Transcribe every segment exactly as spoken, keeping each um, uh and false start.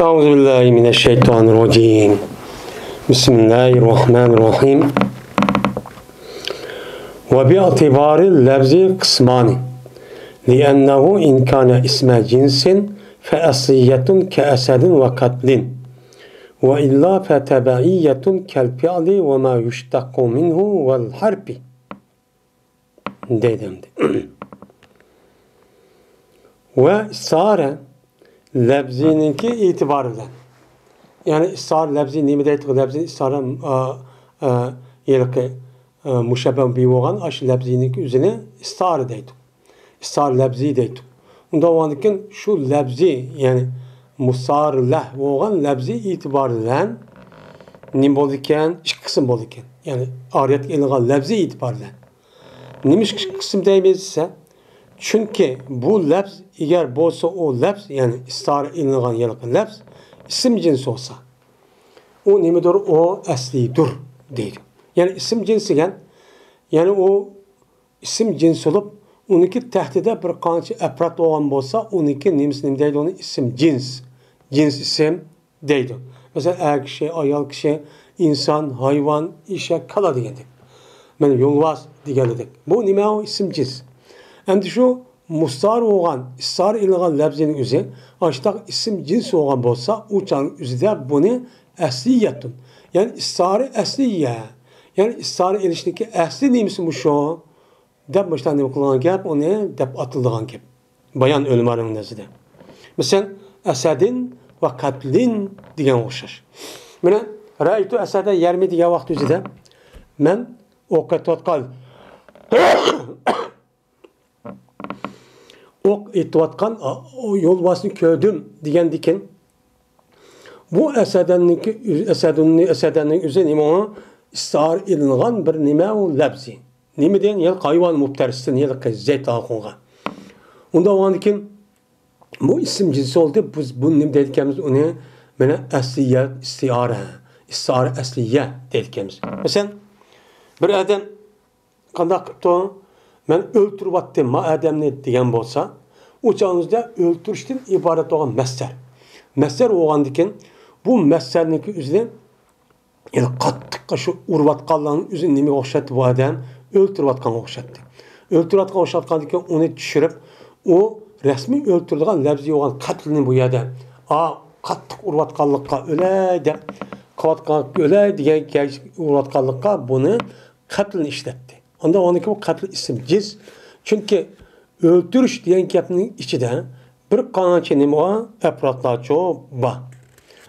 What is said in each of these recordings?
أعوذ بالله من الشيطان الرجيم. بسم الله الرحمن الرحيم. وباعتبار اللفظ قسمان، لأنه إن كان اسم جنس فأصلية كأسد وكتل، وإلا فتبعية كالفعل وما يشتق منه والحرف. دەيدۇ ئەمدى. ۋە ئىستىئارە لەپزىنىڭكى ئېتىبارى بىلەن. يەنى ئىستىئارە لەپزى نېمە دەيدۇ؟ لەپزى ئىستىئارە، ئا، ئا، ھېلىقى، ئا، مۇشەببە بىھ بولغان ئاشۇ لەپزىنىڭكى ئۆزىنى ئىستىئارە دەيدۇ. ئىستىئارە لەپزى دەيدۇ. ئۇنداق بولغاندىكىن شۇ لەپزى، يەنى مۇستەئارە لەھ بولغان لەپزى ئېتىبارى بىلەن نېمە بولىدىكەن؟ ئىككى قىسىم بولىدىكەن. يەنى ئارىيەتكە ئېلىنغان لەپزى ئېتىبارى بىلەن. نېمىشقا ئىككى قىسىم دەيمىز دېسە، چۈنكى بۇ لەپز ئەگەر بولسا ئۇ لەپز، يەنى ئىستىئارە ئېلىنغان ھېلىقى لەپز ئىسىم جىنس بولسا، ئۇ نېمىدۇر؟ ئۇ ئەسلىيدۇر دەيدۇ. يەنى ئىسىم جىنس دېگەن، يەنى ئۇ ئىسىم جىنس بولۇپ، ئۇنىڭكى تەھتىدە بىر قانچە ئەپراد بولغان بولسا، ئۇنىڭكى نېمىسى نېمە دەيدۇ؟ ئۇنى ئىسىم جىنس، جىنس ئىسىم دەيدۇ. مەسىلەن، ئەر كىشى، ئايال كىشى، ئىنسان، ھايۋان، ئېشەك، كالا دېگەندەك. مانا يولۋاس دېگەنلىدەك. بۇ نېمە؟ ئۇ ئىسىم جىنس. ئەمدى شۇ مۇستەئارە بولغان، ئىستىئارە ئېلىنغان لەپزىنىڭ ئۆزى ئاشۇنداق ئىسىم جىنس بولغان بولسا، ئۇ چاغنىڭ ئۆزىدە بۇنى ئەسلىيەتتۇن، يەنى ئىستىئارە ئەسلىيە، يەنى ئىستىئارە ئېلىشنىڭكى ئەسلى نېمىسى مۇشۇ دەپ مۇشۇنداق نېمە قىلغان گەپ، ئۇنى دەپ ئاتىلىدىغان گەپ. بايان ئۆلىمالىرىنىڭ نەزىرىدە. مەسىلەن، ئەسەدىن ۋە قەتلىن دېگەنگە ئوخشاش. مانا، رەئەيتۇ ئەسەدە يەرمى دېگەن ۋاقىت ئۆزىدە مەن ئوق ئېتىۋاتقان، ئوق ئېتىۋاتقان، ئا، يولۋاسنى كۆردۈم دېگەندىكىن، بۇ ئەسەدەننىڭكى، ئەسەدۇننى، ئەسەدەننىڭ ئۆزى نېمە ئۇ؟ ئىستىئارە ئېلىنغان بىر نېمە ئۇ لەپزى. نېمىدىن؟ يەنى ھايۋان مۇپتەرىسىدىن، ھېلىقى زەيت ھالقۇنغا. ئۇنداق بولغاندىكىن، بۇ ئىسىم جىنسى بولدى. بىز بۇنى نېمە دەيدىكەنمىز؟ ئۇنى مانا ئەسلىيە ئىستىئارە، ئىستىئارە ئەسلىيە دەيدىكەنمىز. مەسىلەن، بىر ئادەم قانداق قىپتۇ؟ مەن ئۆلتۈرۈۋەتتىم ما ئادەمنى دېگەن بولسا، ئۇ چاغنىڭىزدا ئۆلتۈرۈشتىن ئىبارەت بولغان مەسدەر. مەسدەر بولغاندىكىن، بۇ مەسدەرنىڭكى ئۆزىنى، يەنى قاتتىق شۇ ئۇرۇۋاتقانلارنىڭ ئۆزىنى نېمىگە ئوخشاتتى بۇ ئادەم؟ ئۆلتۈرۈۋاتقانغا ئوخشاتتى. ئۆلتۈرۈۋاتقانغا ئوخشاتقاندىكىن ئۇنى چۈشۈرۈپ، ئۇ رەسمىي ئۆلتۈرىدىغان لەپزى بولغان قەتلىنى بۇ يەردە، ئا، قاتتىق ئۇرۇۋاتقانلىققا ئۆلەي دەپ، قىلىۋاتقان ئۆلەي دېگەن گەپ ئۇرۇۋاتقانلىققا بۇنى قەتلىنى ئىشلەتتى. ئاندىن ئۇنىڭكى بۇ قەتل ئىسىم جىنس. چۈنكى ئۆلتۈرۈش دېگەن گەپنىڭ ئىچىدە بىر قانچە نېمە بار؟ ئەپرادلارچۇ بار.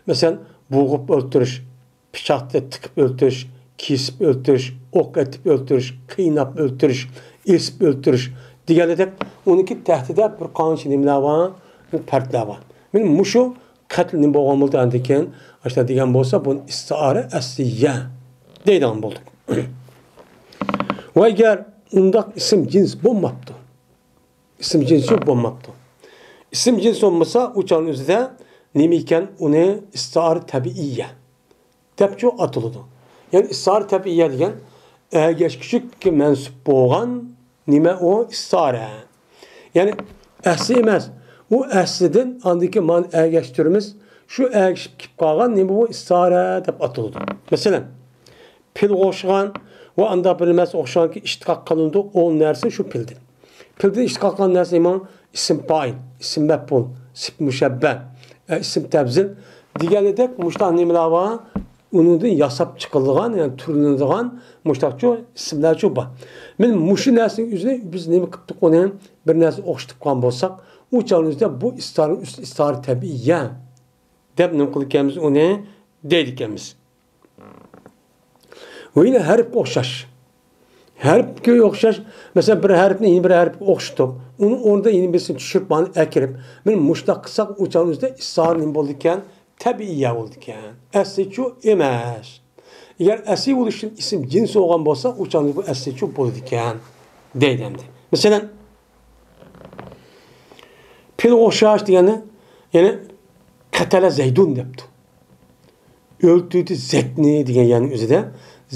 مەسىلەن، بوغۇپ ئۆلتۈرۈش، پىچاقتا تىقىپ ئۆلتۈرۈش، كېسىپ ئۆلتۈرۈش، ئوق ئېتىپ ئۆلتۈرۈش، قىيناپ ئۆلتۈرۈش، ئېسىپ ئۆلتۈرۈش دېگەنلىدەك، ئۇنىڭكى تەھتىدە بىر قانچە نېمىلەر بار، پەردلەر بار. مانا مۇشۇ قەتل نېمە بولغان بولدى ئاندىن كېيىن؟ ئاشۇنداق دېگەن بولسا، بۇنى ئىستىئارە ئەسلىيە دەيدىغان بولدۇق. ۋە ئەگەر ئۇنداق ئىسىم جىنس بولماپتۇ، ئىسىم جىنس بولماپتۇ. ئىسىم جىنس بولمىسا، ئۇ چاغنىڭ ئۆزىدە نېمە ئىكەن؟ ئۇنى ئىستىئارە تەبىئىيە دەپچۇ ئاتىلىدۇ. يەنى ئىستىئارە تەبىئىيە دېگەن ئەگەشكۈچىگە مەنسۇپ بولغان نېمە ئۇ؟ ئىستىئارە. يەنى ئەسلى ئەمەس. ئۇ ئەسلىدىن ئاندىن كېيىن مانا ئەگەشتۈرىمىز. شۇ ئەگىشىپ كېلىپ قالغان نېمە بۇ؟ ئىستىئارە دەپ ئاتىلىدۇ. مەسىلەن، پىلغا ئوخشىغان ۋە ئانداق بىر نەرسە ئوخشىغانكى ئىشتىقاق قىلىنىدۇ، ئۇ نەرسە شۇ پىلدىن. پىلدىن ئىشتىقاق قىلغان نەرسە نېمە؟ ئىسىم پائىل، ئىسىم مەپئۇل، سىفەت مۇشەببە، ئە، ئىسىم تەپزىل دېگەنىدەك مۇشۇنداق نېمىلەر بار. ئۇنىڭدىن ياساپ چىقىلىدىغان، يەنى تۈرلىنىدىغان مۇشۇنداقچۇ ئىسىملەرچۇ بار. مانا مۇشۇ نەرسىنىڭ ئۆزىنى بىز نېمە قىپتۇق ئۇنى؟ بىر نەرسە ئوخشىتىپ قالغان بولساق، ئۇ چاغنىڭ ئۆزىدە بۇ ئىستىئارە، ئىستىئارە تەبىئىيە دەپ نېمە قىلىدىكەنمىز؟ ئۇنى دەيدىكەنمىز. ۋە يەنە ھەرپكە ئوخشاش. ھەرپكە ئوخشاش، مەسىلەن، بىر ھەرپنى يەنە بىر ھەرپكە ئوخشىتىپ، ئۇنىڭ ئورنىدا يەنە بىرسىنى چۈشۈرۈپ، مانا ئەكىرىپ، مانا مۇشۇنداق قىلساق، ئۇ چاغنىڭ ئۆزىدە ئىستىئارە نېمە بولىدىكەن؟ تەبىئىيە بولىدىكەن. ئەسلىچۇ ئەمەس. ئەگەر ئەسلى بولۇشتىن ئىسىم جىنس بولغان بولسا، ئۇ چاغدا بۇ ئەسلىچۇ بولىدىكەن دەيدۇ ئەمدى. مەسىلەن، پىلغا ئوخشاش دېگەننى، يەنى قەتەلە زەيدۇن دەپتۇ. ئۆلتۈردى زەيدنى دېگەن يەرنىڭ ئۆزىدە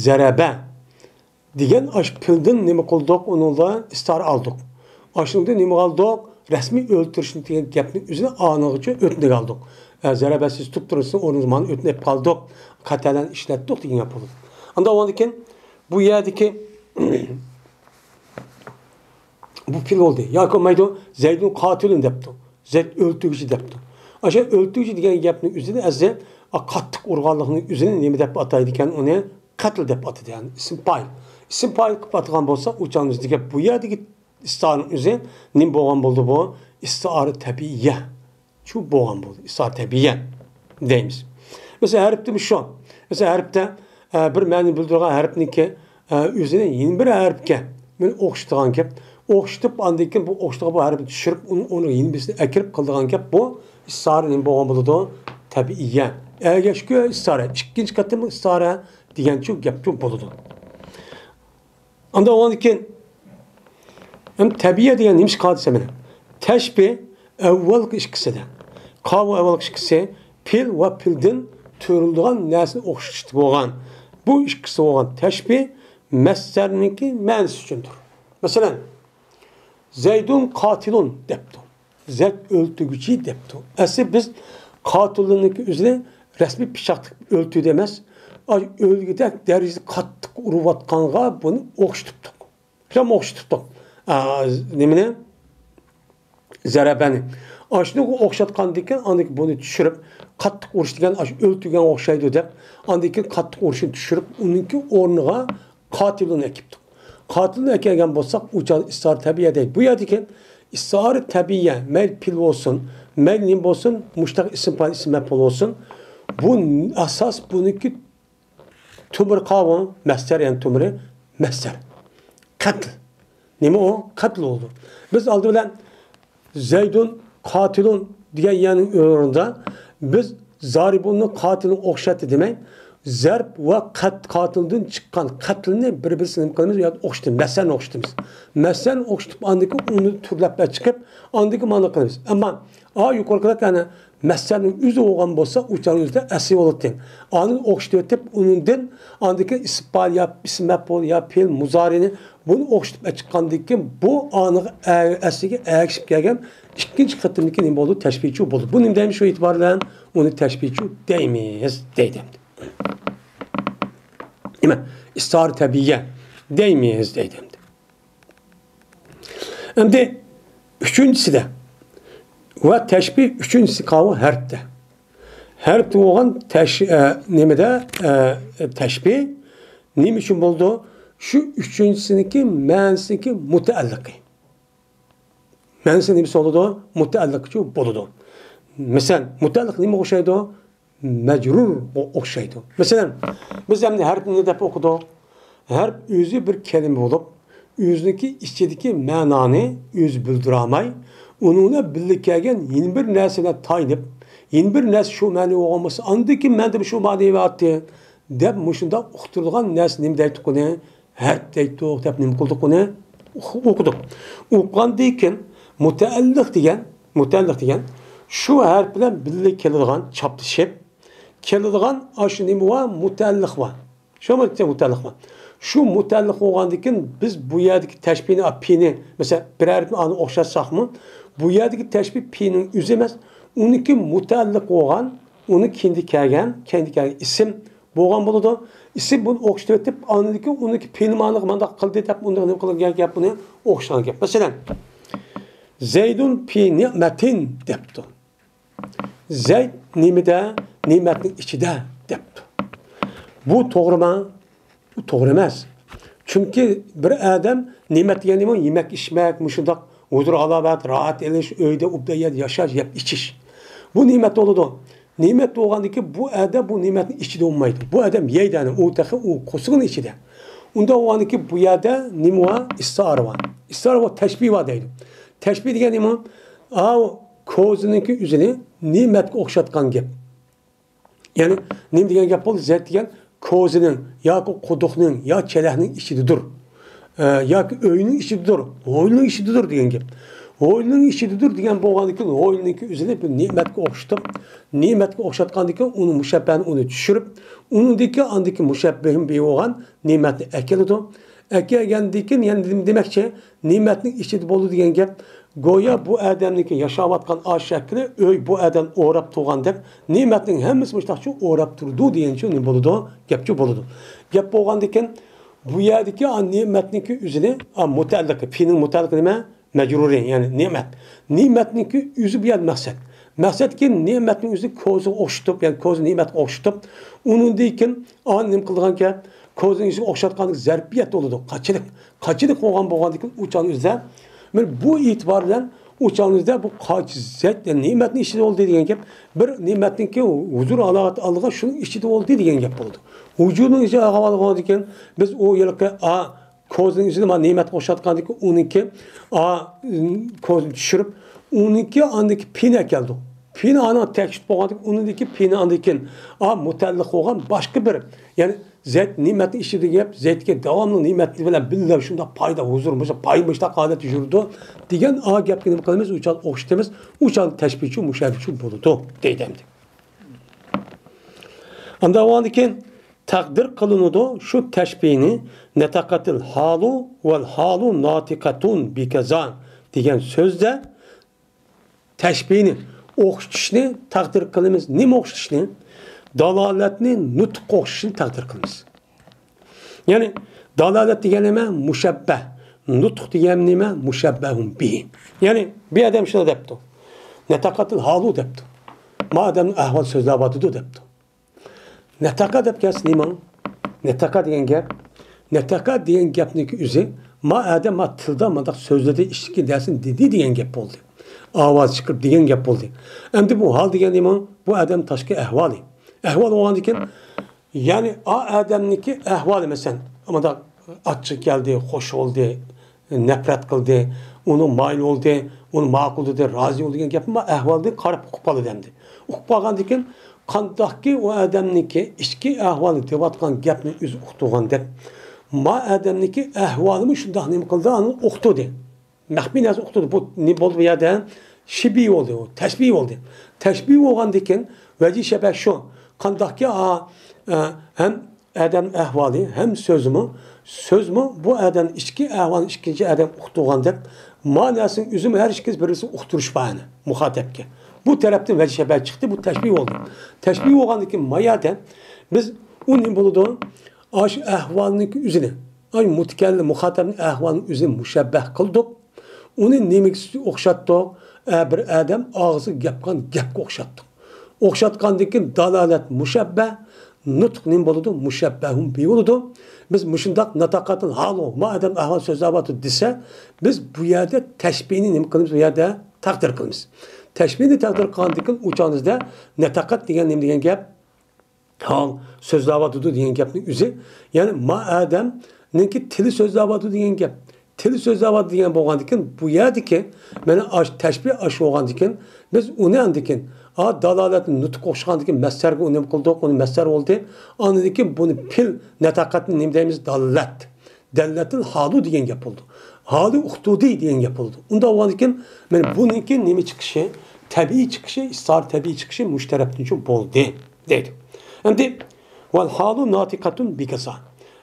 زەرەبە دېگەن ئاشۇ پىلدىن نېمە قىلدۇق؟ ئۇنىڭدا ئىستىئارە ئالدۇق. ئاشۇنىڭدىن نېمە ئالدۇق؟ رەسمىي ئۆلتۈرۈشنى دېگەن گەپنىڭ ئۆزىنى ئانىغىچە ئۆتنىگە ئالدۇق. ئە، زەربە سىز تۇتۇپ تۇرۇسىز، ئورنىڭىز مانا ئۆتۈنۈپ قالدۇق، خاتالارنى ئىشلەتتۇق دېگەن گەپ بولىدۇ. ئاندا ئاندىن كېيىن بۇ يەردىكى بۇ پېئىل بولدى. ياكى بولمايدۇ، زەيدۇن قاتىلۇن دەپتۇ. زەيد ئۆلتۈرگۈچى دەپتۇ. ئاشۇ ئۆلتۈرگۈچى دېگەن گەپنىڭ ئۆزىنى ئەسلى، ئا، قاتتىق ئۇرغانلىقنىڭ ئۆزىنى نېمە دەپ ئاتايدىكەن؟ ئۇنى قەتل دەپ ئاتىدۇ، يەنى ئىسىم پائىل. ئىسىم پائىل قىلىپ ئاتىغان بولسا، ئۇ چاغنىڭ ئۆزىدە گەپ بۇ يەردىكى ئىستارىنىڭ ئۆزى نېمە بولغان بولدى بۇ؟ ئىستىئارە تەبىئىيە. شۇ بولغان بولدى، ئىستىئارە تەبىئىيە دەيمىز. مەسىلەن، ھەرپتىمۇ شۇ. مەسىلەن، ھەرپتە، ئە، بىر مەنىنى بىلدۈرىدىغان ھەرپنىڭكى، ئە، ئۆزىنى يەنە بىر ھەرپكە مانا ئوخشىتىدىغان گەپ. ئوخشىتىپ، ئاندىن كېيىن بۇ ئوخشىتىدىغان بۇ ھەرپنى چۈشۈرۈپ، ئۇنى، ئۇنى يەنە بىرسىنى ئەكىرىپ قىلىدىغان گەپ بۇ ئىستىئارە نېمە بولغان بولىدۇ؟ تەبىئىيە. ئەگەشكۈ ئىستىئارە، ئىككىنچى قېتىم ئىستىئارە دېگەن شۇ گەپ شۇ بولىدۇ. ئاندىن ئۇنىڭدىن كېيىن، ھەم تەبىئىيە دېگەن نېمە ئىش قالدى دېسە مانا. تەشبىھ ئەۋۋەلقى ئىككىسىدە. قاۋۇ ئەۋۋەلقى ئىككىسى پېئىل ۋە پېئىلدىن تۈرۈلىدىغان نەرسىنى ئوخشىتىشتا بولغان. بۇ ئىككىسى بولغان تەشبىھ مەسدەرنىڭكى مەنىسى ئۈچۈندۇر. مەسىلەن، زەيدۇن قاتىلۇن دەپتۇ. زەيد ئۆلتۈرگۈچى دەپتۇ. ئەسلى بىز قاتىلۇننىڭكى ئۆزىنى رەسمىي پىچاق تىقىپ ئۆلتۈردى ئەمەس، ئاي، ئۆلگۈدەك دەرىجىدە قاتتىق ئۇرۇۋاتقانغا بۇنى ئوخشىتىپتۇق. شۇنداق ئوخشىتىپتۇق. ئا، نېمىنى؟ زەربەنى. ئاشۇنىڭغا ئوخشاتقاندىكىن، ئاندىن كېيىن بۇنى چۈشۈرۈپ، قاتتىق ئۇرۇش دېگەن ئاشۇ ئۆلتۈرگەنگە ئوخشايدۇ دەپ، ئاندىن كېيىن قاتتىق ئۇرۇشنى چۈشۈرۈپ، ئۇنىڭكى ئورنىغا قاتىلۇن ئەكىپتۇق. قاتىلۇن ئەكەلگەن بولساق، ئۇ چاغدا ئىستىئارە تەبىئىيە دەيدۇ. بۇ يەردىكى ئىستىئارە تەبىئىيە، مەيلى پېئىل بولسۇن، مەيلى نېمە بولسۇن، مۇشتەق ئىسىم پائىل، ئىسىم مەپئۇل بولسۇن، بۇ ئاساس بۇنىڭكى تۆمۈر قاۋۇ، مەسدەر، يەنى تۆمۈرى مەسدەر. قەتل. نېمە ئۇ؟ قەتل بولىدۇ. بىز ئالدى بىلەن زەيدۇن قاتىلۇن دېگەن يەرنىڭ ئورنىدا بىز زارىبۇننى قاتىلىنغا ئوخشاتتى دېمەي، زەرب ۋە قەت-، قاتىلدىن چىققان قەتلىنى بىر-بىرسىگە نېمە قىلىمىز؟ يا ئوخشىتىمىز، مەسەلنى ئوخشىتىمىز. مەسەلنى ئوخشىتىپ، ئاندىن كېيىن ئۇنى تۈرلەپ چىقىپ، ئاندىن كېيىن مانا قىلىمىز. ئەمما، ئا، يۇقىرىقىدەك، يەنى مەسەلنىڭ ئۆزى بولغان بولسا، ئۇ چاغنىڭ ئۆزىدە ئەسلى بولاتتى. ئانى ئوخشىتىۋېتىپ، ئۇنىڭدىن ئاندىن كېيىن ئىسىم پائىل يا ئىسىم مەپئۇل يا پېئىل مۇزارىنى بۇنى ئوخشىتىپ چىققاندىن كېيىن، بۇ ئانىغا ئە-، ئەسلىگە ئەگىشىپ كەلگەن ئىككىنچى قېتىمدىكى نېمە بولىدۇ؟ تەشبىھچۇ بولىدۇ. بۇ نېمە دەيمىز؟ شۇ ئېتىبار بىلەن ئۇنى تەشبىھچۇ دەيمىز، دەيدۇ ئەمدى. نېمە؟ ئىستىئارە تەبىئىيە دەيمىز، دەيدۇ ئەمدى. ئەمدى ئۈچىنچىسىدە ۋە تەشبىھ ئۈچىنچىسى قاۋۇ ھەرپتە. ھەرپتە بولغان تەش-، ئە، نېمىدە، ئە، تەشبىھ نېمە ئۈچۈن بولىدۇ؟ شۇ ئۈچىنچىسىنىڭكى مەنىسىنىڭكى مۇتەئەللىقى. مەنىسى نېمىسى بولىدۇ؟ مۇتەئەللىقىچۇ بولىدۇ. مەسىلەن، مۇتەئەللىق نېمىگە ئوخشايدۇ؟ مەجرۇرغا ئوخشايدۇ. مەسىلەن، بىز ئەمدى ھەرپنى نېمە دەپ ئوقۇدۇق؟ ھەرپ ئۆزى بىر كەلىمە بولۇپ، ئۆزىنىڭكى ئىچىدىكى مەنانى ئۆزى بىلدۈرەلمەي، ئۇنىڭ بىلەن بىللە كەلگەن يەنە بىر نەرسە بىلەن تايىنىپ، يەنە بىر نەرسە شۇ مەنىدە بولغان بولسا، ئاندىن كېيىن مەندىمۇ شۇ مەنىدە بارتى دەپ مۇشۇنداق ئۇقتۇرىدىغان نەرسە نېمە دەيتتۇق ئۇنى؟ ھەرپ دەيتتۇق دەپ نېمە قىلدۇق ئۇنى؟ ئوقۇدۇق. ئوقۇغاندىن كېيىن مۇتەئەللىق دېگەن، مۇتەئەللىق دېگەن شۇ ھەرپ بىلەن بىللە كېلىدىغان، چاپلىشىپ كېلىدىغان ئاشۇ نېمە بار؟ مۇتەئەللىق بار. شۇ مۇتەئەللىق بار. شۇ مۇتەئەللىق بولغاندىن كېيىن بىز بۇ يەردىكى تەشبىھنى، پېنى، مەسىلەن، بىر ھەرپنى ئانا ئوخشاتساقمۇ، بۇ يەردىكى تەشبىھ پېنىڭ ئۆزى ئەمەس، ئۇنىڭكى مۇتەئەللىق بولغان، ئۇنىڭ كەينىدە كەلگەن، كەينىدە كەلگەن ئىسىم بولغان بولىدۇ. ئىسىم بۇنى ئوخشىتىۋېتىپ، ئاندىن كېيىن ئۇنىڭكى پېئىل مانىغا مانداق قىلدى دەپ، ئۇنداق نېمە قىلغان گەپ، بۇنى ئوخشىغان گەپ. مەسىلەن، زەيدۇن پى نىئمەتىن دەپتۇ. زەيد نېمىدە؟ نېمەتنىڭ ئىچىدە دەپتۇ. بۇ توغرىمۇ؟ بۇ توغرا ئەمەس. چۈنكى بىر ئادەم نېمەت دېگەن نېمە؟ يېمەك، ئىچمەك، مۇشۇنداق ھۇزۇر-ھالاۋەت، راھەت ئېلىش، ئۆيدە ئوبدان يەردە ياشاش، يەپ ئىچىش. بۇ نېمەت بولىدۇ. نېمەت بولغاندىن كېيىن بۇ ئادەم بۇ نېمەتنىڭ ئىچىدە بولمايدۇ. بۇ ئادەم يەيدۇ، ئۇ تېخى ئۇ قورسىقىنىڭ ئىچىدە. ئۇنداق بولغاندىن كېيىن بۇ يەردە نېمە بار؟ ئىستىئارە بار. ئىستىئارە بار، تەشبىھ بار دەيدۇ. تەشبىھ دېگەن نېمە؟ ئاۋۇ كوزىنىڭكى ئۆزىنى نېمەتكە ئوخشاتقان گەپ. يەنى نېمە دېگەن گەپ بولدى؟ زەيد دېگەن كوزىنىڭ ياكى قۇدۇقنىڭ يا چېلەكنىڭ ئىچىدىدۇر. ئە، ياكى ئۆينىڭ ئىچىدىدۇر، ھويلىنىڭ ئىچىدىدۇر دېگەن گەپ. ھويلىنىڭ ئىچىدىدۇر دېگەن بولغاندىن كېيىن، ھويلىنىڭكى ئۆزىنى بىر نېمەتكە ئوخشىتىپ، نېمەتكە ئوخشاتقاندىن كېيىن، ئۇنى مۇشەببەنى ئۇنى چۈشۈرۈپ، ئۇنىڭدىكى ئاندىكى مۇشەببىھىن بىر بولغان نېمەتنى ئەكېلىدۇ. ئەكەلگەندىن كېيىن يەنە نېمە دېمەكچى؟ نېمەتنىڭ ئىچىدە بولىدۇ دېگەن گەپ. گويا بۇ ئادەمنىڭكى ياشاۋاتقان ئا شەكلى ئۆي بۇ ئادەم ئوراپ تۇرغاندەك، نېمەتنىڭ ھەممىسى مۇشۇنداقچە ئوراپ تۇرىدۇ دېگەنچۇ نېمە بولىدۇ؟ گەپچۇ بولىدۇ. گەپ بولغاندىكىن، بۇ يەردىكى ئا نېمەتنىڭكى ئۆزىنى، ئا مۇتەئەللىقى، پىنىڭ مۇتەئەللىقى نېمە؟ مەجرۇرى، يەنى نېمەت. نېمەتنىڭكى ئۆزى بۇ يەردە مەقسەت. مەقسەتكى نېمەتنىڭ ئۆزى كوزىغا ئوخشىتىپ، يەنى كوزا نېمەتكە ئوخشىتىپ، ئۇنىڭدىن كېيىن ئا نېمە قىلىدىغان گەپ؟ كوزىنىڭ ئىچىگە ئوخشاتقان زەرپىيەت بولىدۇ. قاچىلىق. قاچىلىق بولغان بولغاندىكىن ئۇ چاغنىڭ ئۆزىدە، مانا بۇ ئېتىبار بىلەن ئۇ چاغنىڭ ئۆزىدە بۇ قاچ زەيت، يەنى نېمەتنىڭ ئىچىدە بولدى دېگەن گەپ، بىر نېمەتنىڭكى ھۇزۇر ھالەتى ئالغان شۇنىڭ ئىچىدە بولدى دېگەن گەپ بولىدۇ. ھۇزۇرنىڭ ئىچىدە ئالغان بولغاندىكىن بىز ئۇ يىلقى ئا كوزىنىڭ ئىچىدە مانا نېمەتكە ئوخشاتقاندىكىن ئۇنىڭكى ئا كوزىنى چۈشۈرۈپ، ئۇنىڭكى ئاندىكى پىنى ئەكەلدۇق. پىنى ئانا تەكشۈرۈپ بولغاندىكىن ئۇنىڭدىكى پىنى ئاندىن كېيىن ئا مۇتەئەللىق بولغان باشقا بىر، يەنى زەيت نېمەتنىڭ ئىچىدە گەپ، زەيتكە داۋاملىق نېمەت بىلەن بىللە شۇنداق پايدا، ھۇزۇر، مۇشۇ پاي مۇشتاق ھالەتتە يۈرىدۇ دېگەن ئا گەپكە نېمە قىلىمىز؟ ئۇ چاغ ئوخشىتىمىز. ئۇ چاغ تەشبىھچۇ مۇشەببىھچۇ بولىدۇ دەيدۇ ئەمدى. ئاندىن بولغاندىن كېيىن تەقدىر قىلىنىدۇ شۇ تەشبىھنى نەتەقەتىل ھالۇ ۋەل ھالۇ ناتىقەتۇن بىكەزا دېگەن سۆزدە تەشبىھنى ئوخشىتىشنى تەقدىر قىلىمىز. نېمە ئوخشىتىشنى؟ دالالەتنى نۇتۇققا ئوخشىتىشنى تەقدىر قىلىمىز. يەنى دالالەت دېگەن نېمە؟ مۇشەببەھ. نۇتۇق دېگەن نېمە؟ مۇشەببەھۇن بىھى. يەنى بىر ئادەم شۇنداق دەپتۇ. نەتەقەتىل ھالۇ دەپتۇ. ما ئادەمنىڭ ئەھۋالى سۆزلەۋاتىدۇ دەپتۇ. نەتەقە دەپ كەلسە نېمە؟ نەتەقە دېگەن گەپ، نەتەقە دېگەن گەپنىڭكى ئۆزى، ما ئادەم ما تىلدا مۇنداق سۆزلىدى، ئىچكى نەرسىنى دېدى دېگەن گەپ بولدى. ئاۋاز چىقىرىپ دېگەن گەپ بولدى. ئەمدى بۇ ھال دېگەن نېمە؟ بۇ ئادەم تاشقى ئەھۋالى. ئەھۋال بولغاندىكىن، يەنى ئا ئادەمنىڭكى ئەھۋالى، مەسىلەن، مۇنداق ئاچچىقى كەلدى، خوش بولدى، نەپرەت قىلدى، ئۇنىڭ مايىل بولدى، ئۇنى ماقۇللىدى، رازى بولدى دېگەن گەپنى ما ئەھۋالدىن قاراپ ئۇقۇپ قالىدۇ ئەمدى. ئۇقۇپ قالغاندىن كېيىن، قانداقكى ئۇ ئادەمنىڭكى ئىچكى ئەھۋالى دەۋاتقان گەپنى ئۆزى ئۇقتۇرغاندەك، ما ئادەمنىڭكى ئەھۋالىمۇ شۇنداق نېمە قىلدى، ئانى ئۇقتۇردى. مەخپىي نەرسە ئۇقتۇردى. بۇ نېمە بولدى بۇ يەردە؟ شىبىھ بولدى ئۇ، تەشبىھ بولدى. تەشبىھ بولغاندىن كېيىن، ۋەجىھ شەبەھ شۇ، قانداقكى ئا، ئە، ھەم ئادەم ئەھۋالى ھەم سۆزىمۇ، سۆزمۇ بۇ ئادەم ئىچكى ئەھۋالنى ئىككىنچى ئادەم ئۇقتۇرغاندەك، ما نەرسىنىڭ ئۆزىمۇ ھەر ئىككىسى بىر-بىرسىنى ئۇقتۇرۇش بار ئەنە، مۇخاتەپكە. بۇ تەرەپتىن ۋەجىھ شەبەھ چىقتى، بۇ تەشبىھ بولدى. تەشبىھ بولغاندىن كېيىن ما يەردە بىز ئۇ نېمە بولىدۇ؟ ئاشۇ ئەھۋالنىڭكى ئۆزىنى، ئاشۇ مۇتەكەللىم، مۇخاتەپنىڭ ئەھۋالىنىڭ ئۆزىنى مۇشەببەھ قىلدۇق. ئۇنى نېمىگە ئوخشاتتۇق؟ ئە، بىر ئادەم ئاغزىغا گەپ قىلغان گەپكە ئوخشاتتۇق. ئوخشاتقاندىن كېيىن دالالەت مۇشەببەھ، نۇتۇق نېمە بولىدۇ؟ مۇشەببەھۇن بىھى بولىدۇ. بىز مۇشۇنداق ناتاقاتىل ھالۇ، ما ئادەم ئەھۋال سۆزلەۋاتىدۇ دېسە، بىز بۇ يەردە تەشبىھنى نېمە قىلىمىز؟ بۇ يەردە تەقدىر قىلىمىز. تەشبىھنى تەقدىر قىلغاندىن كېيىن ئۇ چاغدا ناتاقەت دېگەن نېمە دېگەن گەپ؟ ھال سۆزلەۋاتىدۇ دېگەن گەپنىڭ ئۆزى، يەنى ما ئادەمنىڭكى تىلى سۆزلەۋاتىدۇ دېگەن گەپ. تىلى سۆزلەۋاتىدۇ دېگەن بولغاندىكىن، بۇ يەردىكى مانا ئاش، تەشبىھ ئاش بولغاندىكىن، بىز ئۇنى ئاندىكىن، ئا، دالالەتنى نۇتۇق ئوخشىغاندىكىن مەسدەرگە ئۇنى نېمە قىلدۇق، ئۇنى مەسدەر بولدى. ئاندىن كېيىن بۇنى پېئىل ناتاقەتنى نېمە دەيمىز؟ دالالەت. دەللەتىل ھالۇ دېگەن گەپ بولىدۇ. ھالى ئۇقتۇردى دېگەن گەپ بولىدۇ. ئۇنداق بولغاندىكىن، مانا بۇنىڭكى نېمە چىقىشى، تەبىئىي چىقىشى، ئىستىئارە تەبىئىي چىقىشى مۇشۇ تەرەپتىنچۇ بولدى دەيدۇ. ئەمدى، ۋەل ھالۇ ناتىقەتۇن بىكەزا.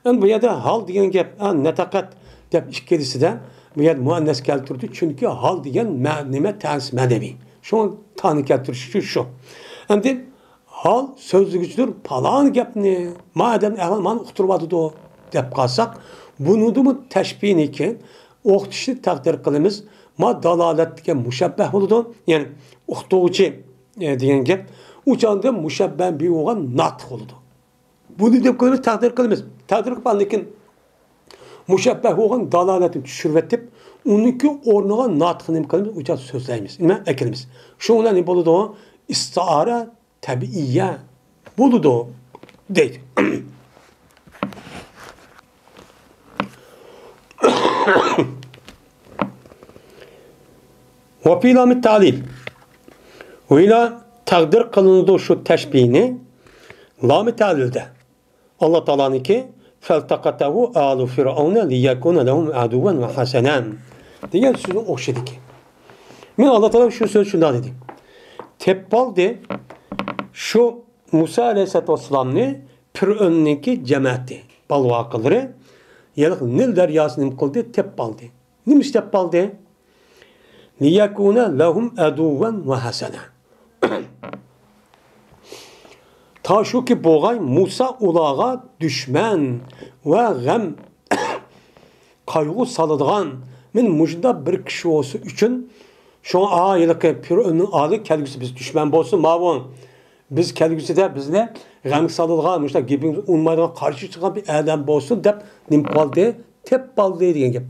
ئەمدى بۇ يەردە ھال دېگەن گەپ، ئا، ناتاقەت دەپ ئىككىلىسىدە بۇ يەردە مۇئەننەس كەلتۈردى، چۈنكى ھال دېگەن مە-، نېمە؟ تەنىس مەنىۋى. شۇڭا تانى كەلتۈرۈشى شۇ. ئەمدى ھال سۆزلىگۈچىدۇر، پالان گەپنى، ما ئادەمنىڭ ئەھۋالى مانا ئۇقتۇرۇۋاتىدۇ دەپ قالساق، بۇنىڭدىمۇ تەشبىھنىڭكى ئوخشىتىشنى تەقدىر قىلىمىز. ما دالالەت دېگەن مۇشەببەھ بولىدۇ، يەنى ئۇقتۇرغۇچى، ئە، دېگەن گەپ. ئۇ چاغدا مۇشەببەھ بىھى بولغان ناتىق بولىدۇ. بۇنى دەپ قويىمىز، تەقدىر قىلىمىز. تەقدىر قىلىپ ئاندىن كېيىن مۇشەببەھ بولغان دالالەتنى چۈشۈرۈۋېتىپ، ئۇنىڭكى ئورنىغا ناتىق نېمە قىلىمىز؟ ئۇ چاغدا سۆزلەيمىز، نېمە ئەكىلىمىز. شۇنىڭ بىلەن نېمە بولىدۇ؟ ئىستىئارە تەبىئىيە بولىدۇ دەيدۇ. ۋە فى لامى تەلىل. ۋە ئىلە تەقدىر قىلىنىدۇ شۇ تەشبىھنى لامى تەلىلدە. ئاللا تائالانىڭكى فەلتەقەتەھۇ ئالۇ فىرئەۋنە لىيەكۇنە لەھۇم ئەدۇۋۋەن ۋە ھەسەنەن دېگەن سۆزنىڭ ئوخشىدىكى. مەن ئاللا تائالا شۇ سۆز شۇنداق دېدى. تېپىپ ئالدى شۇ مۇسا ئەلەيھىسسالاتۇ ۋەسسالامنى پىرئەۋننىڭكى جەمەتى، بالىۋاقىلىرى، يەنى نىل دەرياسىنى نېمە قىلدى؟ تېپىپ ئالدى. نېمە ئىش تېپىپ ئالدى؟ ليكون لهم عدوا وحزنا. تا شۇكى بولغاي مۇسا ئۇلارغا دۈشمەن ۋە غەم، قايغۇ سالىدىغان، مەن مۇشۇنداق بىر كىشى بولسا ئۈچۈن، شۇڭا ئا، ھېلىقى پىرئۆننىڭ ئالدى كەلگۈسى بىز دۈشمەن بولسۇن، ماۋۇ بىز كەلگۈسىدە بىزنى غەمگە سالىدىغان، مۇشۇنداق گېپىمىزنى ئۇنىمايدىغان، قارشى چىقىدىغان بىر ئادەم بولسۇن دەپ نېمە قىلدى؟ تېپىپ قالدى دېگەن گەپ.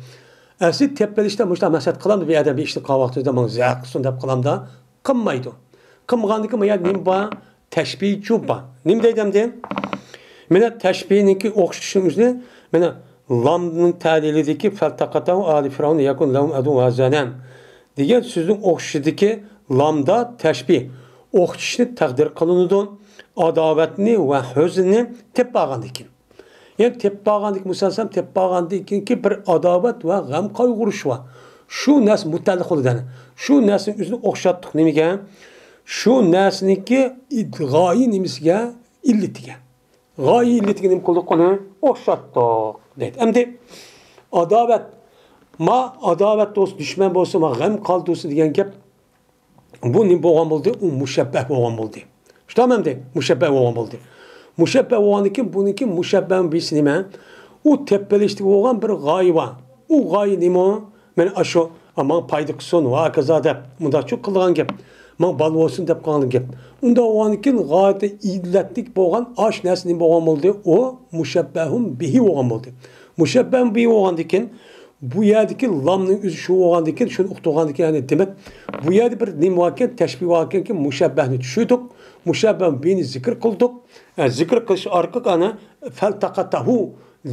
ئەسلى تېپىپ ئېلىشتا مۇشۇنداق مەقسەت قىلامدۇ بىر ئادەم بىر ئىشنى قىلغان ۋاقتىدا ماڭا زەھەر قىلسۇن دەپ قىلامدا؟ قىلمايدۇ. قىلمىغاندىكىن بۇ يەردە نېمە بار؟ تەشبىھچۇ بار. نېمە دەيدۇ ئەمدى؟ مانا تەشبىھنىڭكى ئوخشىتىشنىڭ ئۆزىنى، مانا لامنىڭ تەلىلىدىكى فەلتەقەتەھۇ ئالۇ فىرئەۋنە لىيەكۇنە لەھۇم ئەدۇۋۋەن ۋە ھەزەنەن دېگەن سۆزنىڭ ئوخشىشىدىكى لامدا تەشبىھ ئوخشىتىشنى تەقدىر قىلىنىدۇ. ئاداۋەتنى ۋە ھۆزننى تېپىپ بارغاندىكىن. يەنى تېپىپ بارغاندىكىن، مۇسا ئەلەيھىسسالام تېپىپ بارغاندىكىنكى بىر ئاداۋەت ۋە غەم قايغۇرۇش بار. شۇ نەرسە مۇتەئەللىق بولىدۇ. شۇ نەرسىنى ئۆزىنى ئوخشاتتۇق نېمىگە؟ شۇ نەرسىنىڭكى ئىد-، غايە نېمىسىگە؟ ئىللىتىگە. غايە ئىللىتىگە نېمە قىلدۇق ئۇنى؟ ئوخشاتتۇق دەيدۇ. ئەمدى ئاداۋەت، ما ئاداۋەت بولسا، دۈشمەن بولسا، ما غەم قالدۇرسا دېگەن گەپ بۇ نېمە بولغان بولدى؟ ئۇ مۇشەببەھ بولغان بولدى. شۇنداقمۇ ئەمدى؟ مۇشەببەھ بولغان بولدى. مۇشەببەھ بولغاندىن كېيىن بۇنىڭكى مۇشەببەھ بىسى نېمە؟ ئۇ تېپىپ ئېلىشتىكى بولغان بىر غايە بار. ئۇ غايە نېمە؟ مانا ئاشۇ، ماڭا پايدا قىلسۇن ۋە ھاكازا دەپ مۇنداقچۇ قىلىدىغان گەپ. ماڭا بالا بولسۇن دەپ قىلغان گەپ. ئۇنداق بولغاندىن كېيىن غايەتتە ئىللەتلىك بولغان ئاش نەرسە نېمە بولغان بولدى؟ ئۇ مۇشەببەھۇن بىھى بولغان بولدى. مۇشەببەھۇن بىھى بولغاندىن كېيىن بۇ يەردىكى لامنىڭ ئۆزى شۇ بولغاندىكىن، شۇنى ئۇقتۇرغاندىكىن، يەنى دېمەك، بۇ يەردە بىر نېمە باركەن، تەشبىھ باركەنكى، مۇشەببەھنى چۈشۈردۇق، مۇشەببەھ بىنى زىكىر قىلدۇق. ئە، زىكىر قىلىش ئارقىلىق ئەنە فەلتەقەتەھۇ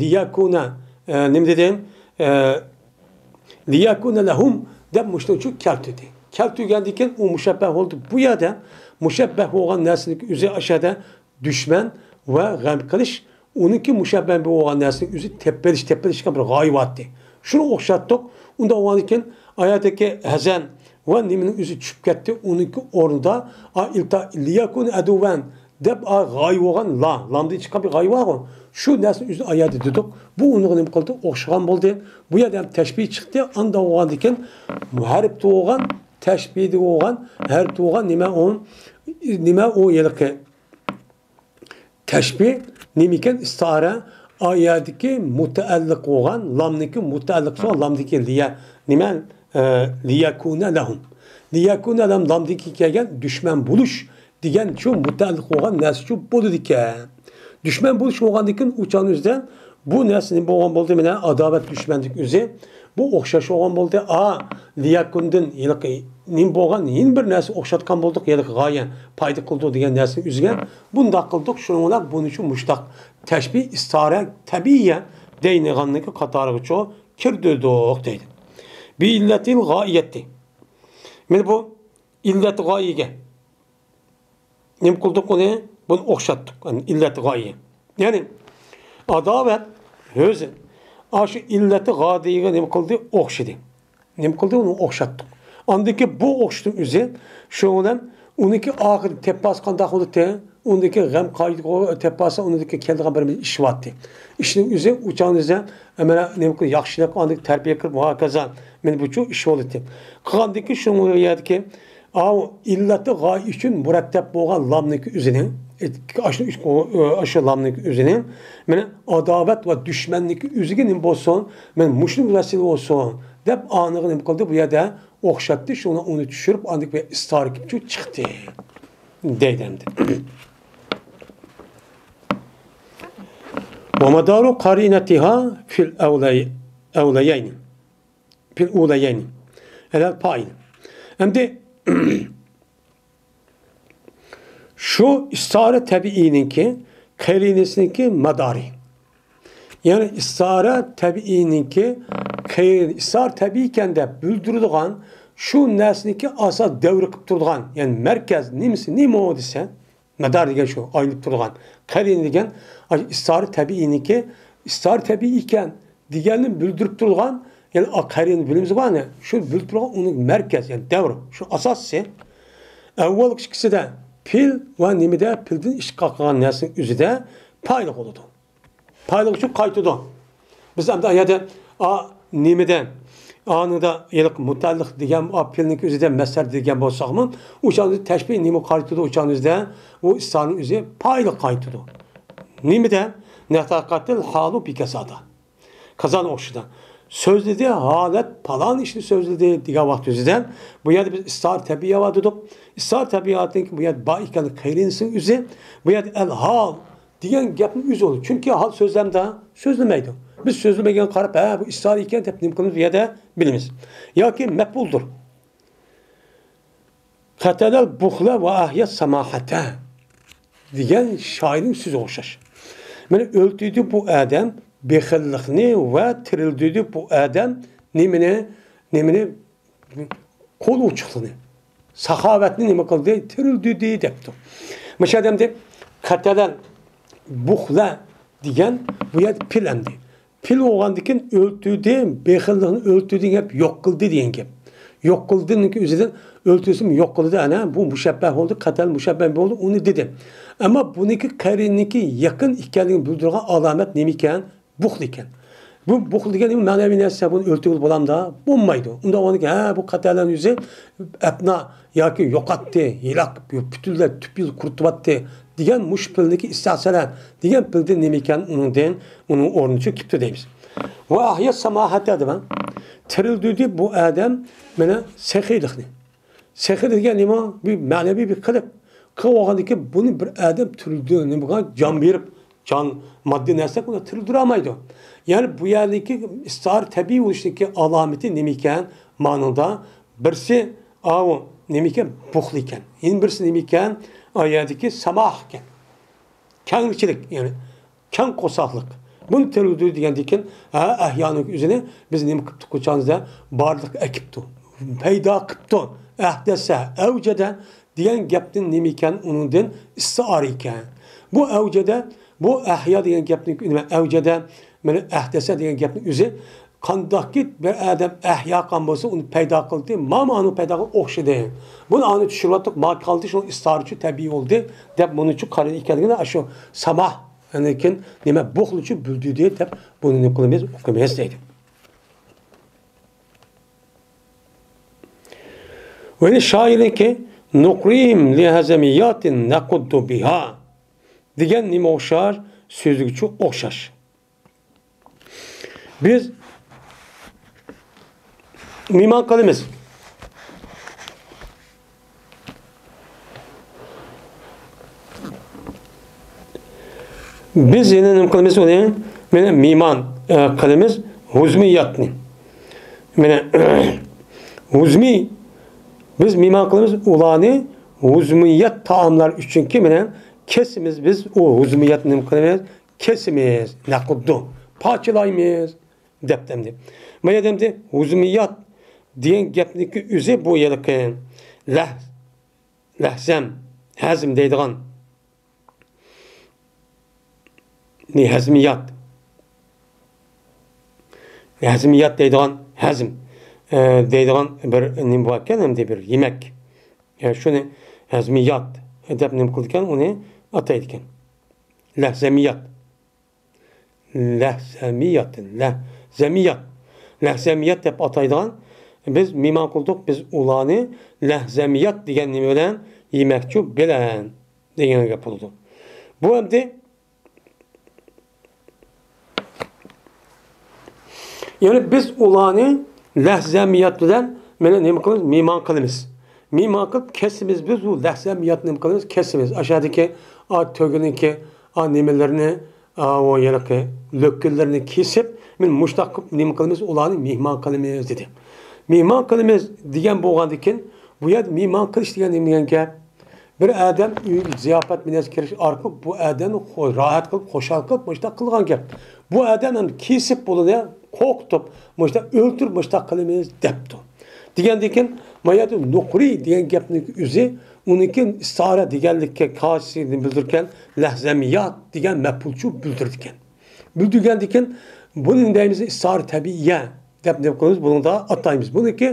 لىيەكۇنە، ئە، نېمە دېدىم؟ ئە، لىيەكۇنە لەھۇم دەپ مۇشۇنىڭ ئۈچۈن كەلتۈردى. كەلتۈرگەندىن كېيىن ئۇ مۇشەببەھ بولدى. بۇ يەردە مۇشەببەھ بولغان نەرسىنىڭ ئۆزى ئاشۇ يەردە دۈشمەن ۋە غەم قىلىش، ئۇنىڭكى مۇشەببەھ بولغان نەرسىنىڭ ئۆزى تېپىۋېلىش، تېپىۋېلىشكە بىر غايە بارتتى. شۇنى ئوخشاتتۇق. ئۇنداق بولغاندىن كېيىن ئايەتتىكى ھەزەن ۋە نېمىنىڭ ئۆزى چۈشۈپ كەتتى. ئۇنىڭكى ئورنىدا ئا، ئىلتا-، لىيەكۇن ئەدۇۋەن دەپ ئا، غايە بولغان لا، لامدىن چىققان بىر غايە بارغۇ. شۇ نەرسىنى ئۆزى ئايەتتە دېدۇق. بۇ ئۇنىڭغا نېمە قىلدى؟ ئوخشىغان بولدى. بۇ يەردە ھەم تەشبىھ چىقتى. ئانداق بولغاندىن كېيىن ھەرپتە بولغان، تەشبىھتە بولغان، ھەرپتە بولغان نېمە ئۇ؟ نېمە ئۇ ھېلىقى؟ تەشبىھ نېمىكەن؟ ئىستىئارە. ئايەتتىكى مۇتەئەللىق بولغان، لامنىڭكى مۇتەئەللىق بولغان، لامدىكى لىيە، نېمە؟ ئە، لىيەكۇنە لەھۇم. لىيەكۇنە لەھۇم لامدىكى كەلگەن دۈشمەن بولۇش دېگەن شۇ مۇتەئەللىق بولغان نەرسە شۇ بولىدىكەن. دۈشمەن بولۇش بولغاندىن كېيىن ئۇ چاغنىڭ ئۆزىدە بۇ نەرسە نېمە بولغان بولدى؟ مانا ئاداۋەت دۈشمەنلىك ئۆزى. بۇ ئوخشاش بولغان بولدى. ئا، لىيەكۇندىن ھېلىقى نېمە بولغان، يەنە بىر نەرسە ئوخشاتقان بولدۇق، ھېلىقى غايە پايدا قىلىدۇ دېگەن نەرسىنىڭ ئۆزىگە بۇنداق قىلدۇق. شۇنىڭ بىلەن بۇنى شۇ مۇشتاق تەشبىھ ئىستىئارە تەبىئىيە دەيدىغاننىڭكى قاتارىغىچۇ كىردۈردۇق دەيدۇ. بىئىللەتىل غايىيەتى. مانا بۇ ئىللەت غايىگە نېمە قىلدۇق ئۇنى؟ بۇنى ئوخشاتتۇق. يەنى ئىللەت غايە. يەنى ئاداۋەت، ھۆزن. ئاشۇ ئىللەت غايىگە نېمە قىلدى؟ ئوخشىدى. نېمە قىلدى؟ ئۇنى ئوخشاتتۇق. ئاندىكى بۇ ئوخشىتىش ئۆزى، شۇنىڭ بىلەن ئۇنىڭكى ئاخىرى تېپپاسى قانداق بولاتتى؟ ئۇنىڭكى غەم قايىدىغۇ تېپپاسى، ئۇنىڭكى كېلىدىغان بىر ئىش بارتتى. ئىشنىڭ ئۆزى ئۇچاڭ ئۆزى، مانا نېمە قىلىپ، ياخشىلىق، ئاندىن تەربىيە قىلىپ، ۋە ھاكازا. مانا بۇچۇ ئىش بولاتتى. قىلغاندىن كېيىن شۇنىڭ يەردىكى ئاۋۇ ئىللەتى غايە ئۈچۈن مۇرەتتەپ بولغان لامنىڭكى ئۆزىنى، ئاشۇ ئۈچ، ئاشۇ لامنىڭكى ئۆزىنى، مانا ئاداۋەت ۋە دۈشمەننىڭكى ئۆزىگە نېمە بولسۇن، مانا مۇشۇنىڭ ۋەسىلە بولسۇن دەپ ئانىغا نېمە قىلدى؟ بۇ يەردە ئوخشاتتى، شۇڭا ئۇنى چۈشۈرۈپ، ئاندىن كېيىن ئىستىئارە كېلىپ چىقتى دەيدۇ ئەمدى. ومدار قرينتها في الأولي-، أوليين. في الأوليين. على الفاعل. ئەمدى شۇ ئىستىئارە تەبىئىينىڭكى قەرىنىسىنىڭكى مادارى. يەنى ئىستىئارە تەبىئىينىڭكى قەرىنە، ئىستىئارە تەبىئىيكەن دەپ بىلدۈرىدىغان شۇ نەرسىنىڭكى ئاساس دەۋر قىلىپ تۇرىدىغان، يەنى مەركەز نېمىسى، نېمە دېسە، مادار دېگەن شۇ ئايلىنىپ تۇرىدىغان. قەرىنە دېگەن ئىستىئارە تەبىئىينىڭكى، ئىستىئارە تەبىئىيكەن دېگەننى بىلدۈرۈپ تۇرىدىغان، يەنى قەرىنە بىلىمىز بارنى، شۇ بىلدۈرۈپ تۇرىدىغان ئۇنىڭ مەركەز، يەنى دەۋر، شۇ ئاساسى. ئەۋۋەل ئىككىسىدە پېئىل ۋە نېمىدە پېئىلدىن ئىشتىقاق قىلغان نەرسىنىڭ ئۆزىدە پائىل بولىدۇ. پائىل ئۈچۈن قايتىدۇ. بىز ئەمدى ئايەدە ئا، نېمىدە، ئانىدا ھېلىقى مۇتەئەللىق دېگەن ئا پېئىلنىڭكى ئۆزىدە مەسدەر دېگەن بولساقمۇ، ئۇ چاغدا تەشبىھ نېمە قايتىدۇ؟ ئۇ چاغدا ئۆزىدە ئۇ ئىستارىنىڭ ئۆزى پائىلغا قايتىدۇ. نېمىدە؟ نەتەقەتىل ھالۇ بىكەسادا. كازان ئوخشىدى. سۆزلىدى، ھالەت پالان ئىشنى سۆزلىدى دېگەن ۋاقىت ئۆزىدە بۇ يەردە بىز ئىستارە تەبىئىيە بار دېدۇق. ئىستارە تەبىئىيەتنىڭكى بۇ يەردە بار ئىكەنلىك قېرىنىسىنىڭ ئۆزى، بۇ يەردە ئەل ھال دېگەن گەپنىڭ ئۆزى بولىدۇ. چۈنكى ھال سۆزلەمدە سۆزلىمەيدۇ. بىز سۆزلىمىگەنگە قاراپ، ھە، بۇ ئىستارە ئىكەن دەپ نېمە قىلىمىز بۇ يەردە بىلىمىز. ياكى مەپئۇلدۇر. قەتەلەل بۇخلە ۋە ئەھيا ساماھەتە دېگەن شائىرنىڭ سۆزىگە ئوخشاش. مانا ئۆلتۈردى بۇ ئادەم بېخىللىقنى ۋە تىرىلدۈردى بۇ ئادەم نېمىنى، نېمىنى؟ قول ئوچۇقلىقنى، ساخاۋەتنى نېمە قىلدى؟ تىرىلدۈردى دەپتۇ. مۇشۇ ئادەمدە قەتەلەل بۇخلە دېگەن بۇ يەردە پېئىل ئەمدى. پېئىل بولغاندىكىن ئۆلتۈردى، بېخىللىقنى ئۆلتۈردى دېگەن گەپ يوق قىلدى دېگەن گەپ. يوق قىلدىنىڭكى ئۆزىدىن ئۆلتۈرسىمۇ يوق قىلىدۇ، ئەنە بۇ مۇشەببەھ بولدى، قەتەل مۇشەببەھ بولدى، ئۇنى دېدى. ئەمما بۇنىڭكى قەرىنىنىڭكى يېقىن ئىكەنلىكىنى بىلدۈرىدىغان ئالامەت نېمە ئىكەن؟ بۇخل ئىكەن. بۇ بۇخل دېگەن نېمە؟ مەنىۋى نەرسە، بۇنى ئۆلتۈرگىلى بولامدا؟ بولمايدۇ. ئۇنداق بولغاندىكىن، ھە، بۇ قەتەلەن يۈزى ئەپنا ياكى يوقاتتى، ھېلاك، پۈتۈنلەي تۈپتىن قۇرۇتۇۋەتتى دېگەن مۇشۇ پېئىلنىڭكى ئىستەسەلە دېگەن پېئىلدىن نېمە ئىكەن، ئۇنىڭدىن، ئۇنىڭ ئورنىچۇ كېپتۇ دەيمىز. ۋە ئەھيا ساماھەتە دېمە. تىرىلدۈردى بۇ ئادەم مانا سېخىيلىقنى. سېخىي دېگەن نېمە؟ بىر مەنىۋى بىر قىلىق. قىلىپ بولغاندىكىن بۇنى بىر ئادەم تۈرىدە نېمىگە جان بېرىپ، جان، ماددىي نەرسە بۇنى تىرىلدۈرەلمەيدۇ. يەنى بۇ يەردىكى ئىستارە تەبىئىي بولۇشىدىكى ئالامىتى نېمە ئىكەن؟ مانىڭدا بىرسى ئاۋۇ نېمە ئىكەن؟ بۇخل ئىكەن. يەنە بىرسى نېمە ئىكەن؟ ئا يەردىكى ساماھ ئىكەن. كەڭچىلىك، يەنى كەڭ قورساقلىق. بۇنى تىرىلدۈردى دېگەندىكىن، ھە، ئەھيانىڭ ئۆزىنى بىز نېمە قىپتۇق قۇچانىزدا؟ بارلىققا ئەكىپتۇ. پەيدا قىپتۇ. ئەھدەسە، ئەۋجەدە دېگەن گەپتىن نېمە ئىكەن؟ ئۇنىڭدىن ئىستىئارە ئىكەن. بۇ ئەۋجەدە، بۇ ئەھيا دېگەن گەپنىڭ نېمە؟ ئەۋجەدە، مانا ئەھدەسە دېگەن گەپنىڭ ئۆزى قانداقكى بىر ئادەم ئەھيا قىلغان بولسا، ئۇنى پەيدا قىلدى، مانا ئۇنىڭ پەيدا قىلغان ئوخشىدى. بۇنى ئانى چۈشۈرۈۋاتتۇق، ما قالدى، شۇنىڭ ئىستارىچۇ تەبىئىي بولدى، دەپ بۇنىچۇ قارىنى ئىكەنلىكىنى ئاشۇ ساماھ، ئاندىن كېيىن نېمە، بۇخلىچۇ بىلدۈردى دەپ بۇنى نېمە قىلىمىز، ئوقۇيمىز دەيدۇ. ۋە شائىرنىڭكى نۇقرىم لىھەزەمىياتىن نەقۇددۇ بىھا دېگەن نېمە ئوخشاش سۆزىگىچۇ ئوخشاش. بىز مىمان قىلىمىز. بىز يەنە نېمە قىلىمىز ئۇنى؟ مانا مىمان، ئە، قىلىمىز ھۇزمىياتنى. مانا ھۇزمى، بىز مىمان قىلىمىز ئۇلارنى ھۇزمىيات تائاملار ئۈچۈنكى مانا كېسىمىز بىز ئۇ ھۇزمىياتنى نېمە قىلىمىز؟ كېسىمىز، نەقۇددۇ، پارچىلايمىز دەپتۇ ئەمدى. ما يەردە ئەمدى ھۇزمىيات دېگەن گەپنىڭكى ئۆزى بۇ ھېلىقى لەھ-، لەھزەم، ھەزم دەيدىغان، نى ھەزمىيات. ھەزمىيات دەيدىغان ھەزم، ئە، دەيدىغان بىر نېمە باركەن، ئەمدى بىر يېمەك. ئە، شۇنى ھەزمىيات دەپ نېمە قىلىدىكەن، ئۇنى ئاتايدىكەن. لەھزەمىيات. لەھزەمىيات، لەھزەمىيات. لەھزەمىيات دەپ ئاتايدىغان، بىز مىمان قىلدۇق، بىز ئۇلارنى لەھزەمىيات دېگەن نېمە بىلەن؟ يېمەكچۇ بىلەن دېگەن گەپ بولىدۇ. بۇ ئەمدى، يەنى بىز ئۇلارنى لەھزەمىيات بىلەن مانا نېمە قىلىمىز؟ مىمان قىلىمىز. مىمان قىلىپ كېسىمىز، بىز بۇ لەھزەمىياتنى نېمە قىلىمىز؟ كېسىمىز. ئاشۇ يەردىكى ئا تۆگىنىڭكى ئا نېمىلىرىنى، ئا، ئۇ ھېلىقى لۆككىلىرىنى كېسىپ، مانا مۇشۇنداق قىلىپ نېمە قىلىمىز؟ ئۇلارنى مېھمان قىلىمىز دېدى. مېھمان قىلىمىز دېگەن بولغاندىكىن، بۇ يەردە مېھمان قىلىش دېگەن نېمە دېگەن گەپ؟ بىر ئادەم ئۆيگە زىياپەت مېھمانغا كىرىش ئارقىلىق بۇ ئادەمنى خو-، راھەت قىلىپ، خۇشال قىلىپ، مۇشۇنداق قىلغان گەپ. بۇ ئادەم ھەم كېسىپ بۇلارنى قورقۇتۇپ، مۇشۇنداق ئۆلتۈرۈپ، مۇشۇنداق قىلىمىز دەپتۇ. دېگەندىكىن، ما يەردە نۇقرى دېگەن گەپنىڭ ئۆزى، ئۇنىڭكى ئىستارە دېگەنلىككە قارشىسىنى بىلدۈرگەن، لەھزەمىيات دېگەن مەپئۇلچۇ بىلدۈرىدىكەن. بىلدۈرگەندىكىن، بۇنى دەيمىز ئىستارە تەبىئىيە دەپ نېمە قىلىمىز؟ بۇنىڭدا ئاتايمىز. بۇنىڭكى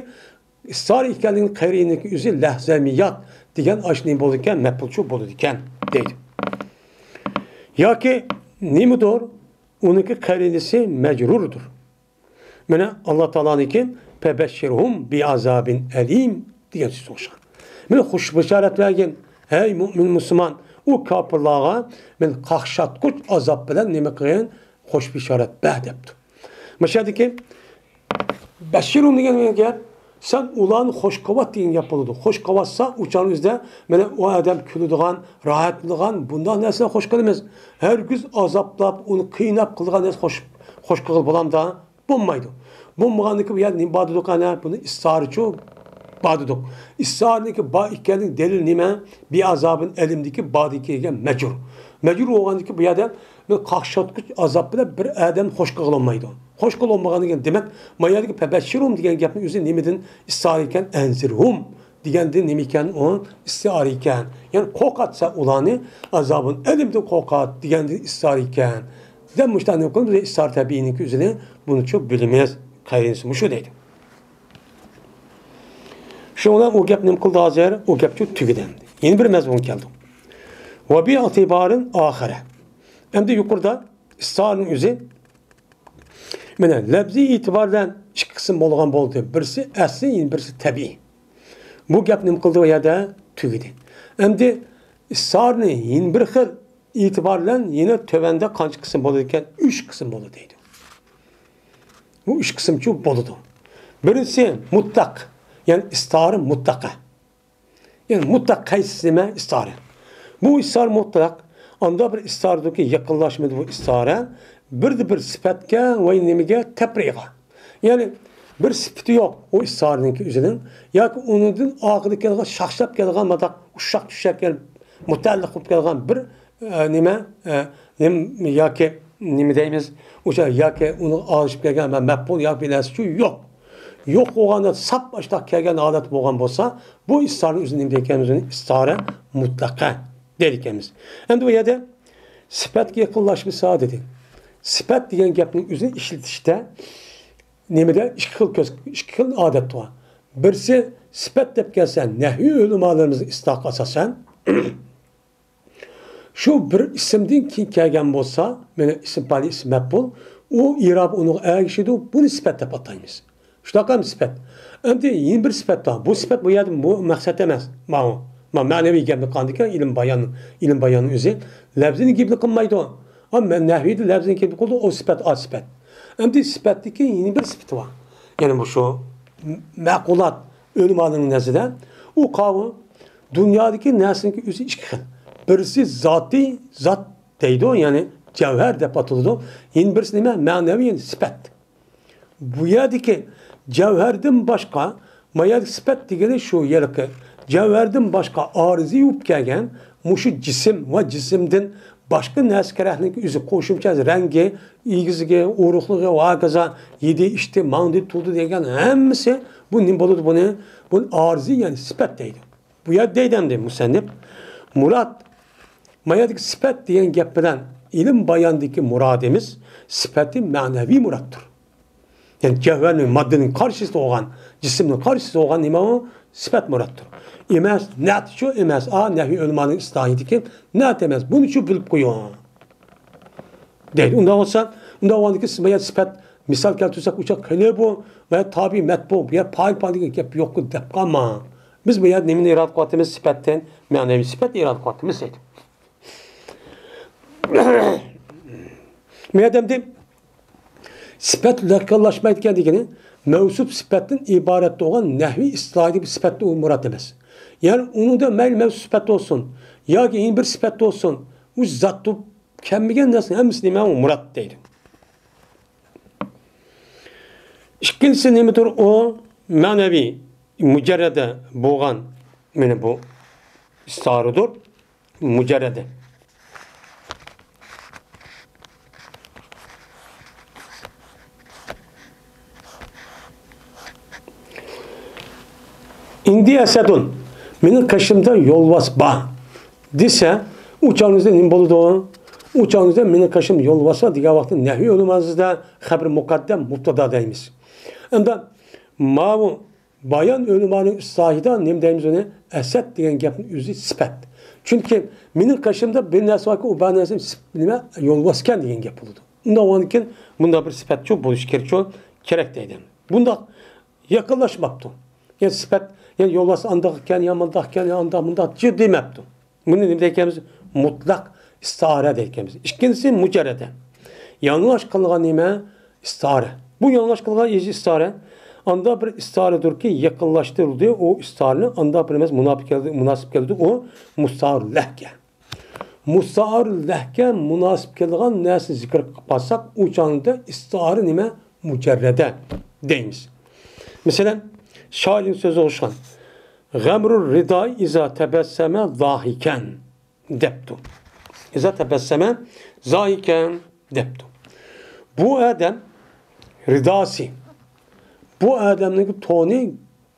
ئىستارە ئىكەنلىكىنىڭ قەرىنىنىڭكى ئۆزى لەھزەمىيات دېگەن ئاشۇ نېمە بولىدىكەن؟ مەپئۇلچۇ بولىدىكەن دەيدۇ. ياكى نېمىدۇر؟ ئۇنىڭكى قەرىنىسى مەجرۇردۇر. مانا ئاللا تائالانىڭكى فبشرهم بعذاب أليم دېگەن سۆز ئوخشىغان. مانا خوش بېشارەت بەرگىن، ھەي مۆمىن مۇسۇلمان، ئۇ كاپىرلارغا مانا قاقشاتقۇچ ئازاب بىلەن نېمە قىلغىن؟ خوش بېشارەت بەر دەپتۇ. مۇشۇ يەردىكى بەششىرھۇم دېگەن گەپ، سەن ئۇلارنى خوش قىلىۋات دېگەن گەپ بولىدۇ. خوش قىلىۋاتسا، ئۇ چاغنىڭ ئۆزىدە مانا ئۇ ئادەم كۈلىدىغان، راھەتلىنىدىغان بۇنداق نەرسىلەرنى خوش قىلىمىز. ھەرگىز ئازابلاپ، ئۇنى قىيناپ قىلىدىغان نەرسە خوش، خوش قىلغىلى بولامدا؟ بولمايدۇ. بولمىغاندىكى بۇ يەردە نېمە بار دېدۇق ئەنە؟ بۇنى ئىستىئارىچۇ بار دېدۇق. ئىستىئارىنىڭكى بار ئىكەنلىكى دەلىل نېمە؟ بىئازابىن ئەلىمدىكى باردىكى دېگەن مەجرۇر. مەجرۇر بولغاندىكى بۇ يەردە بىر قاقشاتقۇچ ئازاب بىلەن بىر ئادەمنى خوش قىلغىلى بولمايدۇ. خوش قىلغىلى بولمىغاندىكىن دېمەك، ما يەردىكى فەبەششىرھۇم دېگەن گەپنىڭ ئۆزى نېمىدىن ئىستىئارە ئىكەن؟ ئەنزىرھۇم دېگەندىن نېمە ئىكەن ئۇ؟ ئىستىئارە ئىكەن. يەنى قورقاتسا ئۇلارنى، ئازابۇن ئەلىمدىن قورقات دېگەندىن ئىستىئارە ئىكەن. دەپ مۇشۇنداق نېمە قىلىمىز؟ ئىستىئارە تەبىئىينىڭكى ئۆزىنى بۇنىچۇ بىلىمىز. قەرىنىسى مۇشۇ دەيدۇ. شۇنىڭ بىلەن ئۇ گەپ نېمە قىلدى ھازىر؟ ئۇ گەپچۇ تۈگىدى ئەمدى. يەنە بىر مەزمۇن كەلدى. ۋە بىئەتىبارىن ئاخىرە. ئەمدى يۇقىرىدا ئىستىئارىنىڭ ئۆزى مانا لەپزىي ئېتىبار بىلەن ئىككى قىسىم بولغان بولدى. بىرسى ئەسلى، يەنە بىرسى تەبىئىي. بۇ گەپ نېمە قىلدى؟ ئۇ يەردە تۈگىدى. ئەمدى ئىستىئارىنى يەنە بىر خىل ئېتىبار بىلەن يەنە تۆۋەندە قانچە قىسىم بولىدىكەن؟ ئۈچ قىسىم بولىدۇ دەيدۇ. بۇ ئۈچ قىسىمچۇ بولىدۇ. بىرىنچىسى مۇتلەق، يەنى ئىستىئارە مۇتلەقە. يەنى مۇتلەق قايسىسى نېمە؟ ئىستىئارە. بۇ ئىستىئارە مۇتلەق، ئاندا بىر ئىستىئارىدۇركى يېقىنلاشمىدى بۇ ئىستىئارە. بىردە بىر سۈپەتكە ۋە نېمىگە؟ تەپرىئىغا. يەنى بىر سۈپىتى يوق ئۇ ئىستىئارىنىڭكى ئۆزىنىڭ. ياكى ئۇنىڭدىن ئارقىدا كەلگەن، شاخلاپ كەلگەن مۇنداق ئۇششاق چۈششەك، يەنى مۇتەئەللىق بولۇپ كەلگەن بىر ئە، نېمە، ئە، نېم-، ياكى نېمە دەيمىز، ئوشۇ ياكى ئۇنىڭغا ئارىلىشىپ كەلگەن مە-، مەپئۇل ياكى بىر نەرسىچۇ يوق. يوق بولغاندا ساپ ئاشۇنداق كەلگەن ھالەت بولغان بولسا، بۇ ئىستىئارىنىڭ ئۆزىنى نېمە دەيدىكەنمىز؟ ئۇنى ئىستىئارە مۇتلەقە دەيدىكەنمىز. ئەمدى بۇ يەردە سۈپەتكە يېقىنلاشمىسا دېدى. سۈپەت دېگەن گەپنىڭ ئۆزىنى ئىشلىتىشتە نېمىدە ئىككى خىل كۆز، ئىككى خىل ئادەت بار. بىرسى سۈپەت دەپ كەلسە، نەھۋىي ئۆلىمالىرىمىزنىڭ ئىستىلاھىغا ئاساسەن، شۇ بىر ئىسىمدىن كېيىن كەلگەن بولسا، مانا ئىسىم پائىل، ئىسىم مەپئۇل، ئۇ ئىرابى ئۇنىڭغا ئەگىشىدۇ، بۇنى سۈپەت دەپ ئاتايمىز. شۇنداق ئەمدى سۈپەت. ئەمدى يەنە بىر سۈپەت بار. بۇ سۈپەت بۇ يەردە بۇ مەقسەت ئەمەس. ماۋۇ. ما-، مەنىۋى گەپنى قىلغاندىكىن ئىلىم بايان، ئىلىم باياننىڭ ئۆزى لەپزىنى گېپىنى قىلمايدۇ. ئەمما نەھۋىدە لەپزىنى گېپىنى قىلىدۇ، ئۇ سۈپەت، ئا سۈپەت. ئەمدى سۈپەتتىكى يەنە بىر سۈپىتى بار. يەنى بۇ شۇ مەقۇلات ئۆلىمالىرىنىڭ نەزىرىدە ئۇ قاۋۇ دۇنيادىكى نەرسىنىڭكى ئۆزى ئىككى خىل. بىرسى زاتىي، زات دەيدۇ، يەنى جەۋھەر دەپ ئاتىلىدۇ. يەنە بىرسى نېمە؟ مەنىۋى، يەنى سۈپەت. بۇ يەردىكى جەۋھەردىن باشقا، ما يەردىكى سۈپەت دېگىنى شۇ ھېلىقى جەۋھەردىن باشقا ئارىزى يۇپ كەلگەن مۇشۇ جىسىم ۋە جىسىمدىن باشقا نەرسە كېرەكلىك ئۆزى قوشۇمچە رەڭگى، ئېگىزلىكى، ئورۇقلۇقى ۋە ھاكازا، يېدى، ئىچتى، ماڭدى، تۇردى دېگەن ھەممىسى بۇ نېمە بولىدۇ بۇنى؟ بۇنى ئارىزى، يەنى سۈپەت دەيدۇ. بۇ يەردە دەيدۇ ئەمدى مۇسەننىپ، مۇراد، ما يەردىكى سۈپەت دېگەن گەپ بىلەن ئىلىم باياندىكى مۇرادىمىز سۈپەتى مەنەۋى مۇرادتۇر. يەنى جەۋھەرنىڭ، ماددىنىڭ قارشىسىدا بولغان، جىسىمنىڭ قارشىسىدا بولغان نېمە ئۇ؟ سۈپەت مۇرادتۇر. ئەمەس، نەتچۇ ئەمەس. ئا، نەھۋىي ئۆلىمانىڭ ئىستىلاھىدىكى نەت ئەمەس. بۇنىچۇ بىلىپ قويۇڭ. دەيدۇ. ئۇنداق بولسا، ئۇنداق بولغاندىكىن سىز بۇ يەردە سۈپەت مىسال كەلتۈرسەك، ئۇ چاغ قېنى بۇ؟ ما يەردە تابىئىي مەت بۇ، بۇ يەردە پائىل پائىل دېگەن گەپ يوققۇ دەپ قالما. بىز بۇ يەردە نېمىنى ئىرادە قىلىۋاتىمىز؟ سۈپەتتىن مەنىۋى سۈپەت ئىرادە قىلىۋاتىمىز دەيدۇ. بۇ يەردە ئەمدى سۈپەت يېقىنلاشمايدىكەن دېگىنى، مەۋسۇپ سۈپەتتىن ئىبارەت بولغان نەھۋىي ئىستىلاھىدىكى بىر سۈپەت ئۇ مۇراد ئەمەس. يەنى ئۇنىڭدا مەيلى مەۋسۇپ سۈپەت بولسۇن، ياكى يەنە بىر سۈپەت بولسۇن، ئۇ زات بولۇپ كەلمىگەن نەرسىنىڭ ھەممىسى نېمە؟ ئۇ مۇراد دەيدۇ. ئىككىنچىسى نېمىدۇر؟ ئۇ مەنىۋى مۇجەررەدە بولغان، مانا بۇ ئىستىئارىدۇر. مۇجەررەدە. ئىندى ئەسەدۇن، مېنىڭ قېشىمدا يولۋاس بار دېسە، ئۇ چاغىڭىزدا نېمە بولىدۇ؟ ئۇ چاغىڭىزدا مېنىڭ قېشىمدا يولۋاس بار دېگەن ۋاقىتتا نەھۋىي ئۆلىماسىدا خەبىرى مۇقەددەم مۇبتادا دەيمىز. ئەمدى ماۋۇ بايان ئۆلىمانىڭ ئىستىلاھىدا نېمە دەيمىز ئۇنى؟ ئەسەد دېگەن گەپنىڭ ئۆزى سۈپەت. چۈنكى مېنىڭ قېشىمدا بىر نەرسە باركى، ئۇ بار نەرسە سۈپ-، نېمە؟ يولۋاسكەن دېگەن گەپ بولىدۇ. ئۇنداق بولغاندىكىن مۇنداق بىر سۈپەتچۇ بولۇشى كېرەكچۇ؟ كېرەك دەيدۇ. بۇنداق يېقىنلاشماپتۇ. يەنى سۈپەت، يەنى يولۋاس ئانداق ئىكەن، يا مۇنداق ئىكەن، يا ئانداق مۇنداق دېمەپتۇ. بۇنى نېمە دەيدىكەنمىز؟ مۇتلەق ئىستىئارە دەيدىكەنمىز. ئىككىنچىسى مۇجەررەدە. يالىڭاچ قىلغان نېمە؟ ئىستىئارە. بۇ يالىڭاچ قىلغان ئىستىئارە ئاندا بىر ئىستىئارىدۇركى، يېقىنلاشتۇرۇلدى. ئۇ ئىستىئارىنى ئاندا بىر ئەمەس مۇناپىق كەلدى، مۇناسىپ كەلدى. ئۇ مۇستەئارە لەھكە. مۇستەئارە لەھكە مۇناسىپ كەلگەن نەرسىنى زىكىر قىلىپ قالساق، ئۇ چاغدا ئىستىئارە نېمە؟ مۇجەررەدە دەيمىز. مەسىلەن، شائىرنىڭ سۆزىگە ئوخشىغان، غەمرۇر رىدا ئىزا تەبەسسەمە زاھىكەن دەپتۇ. ئىزا تەبەسسەمە زاھىكەن دەپتۇ. بۇ ئادەم رىداسى، بۇ ئادەمنىڭ تونى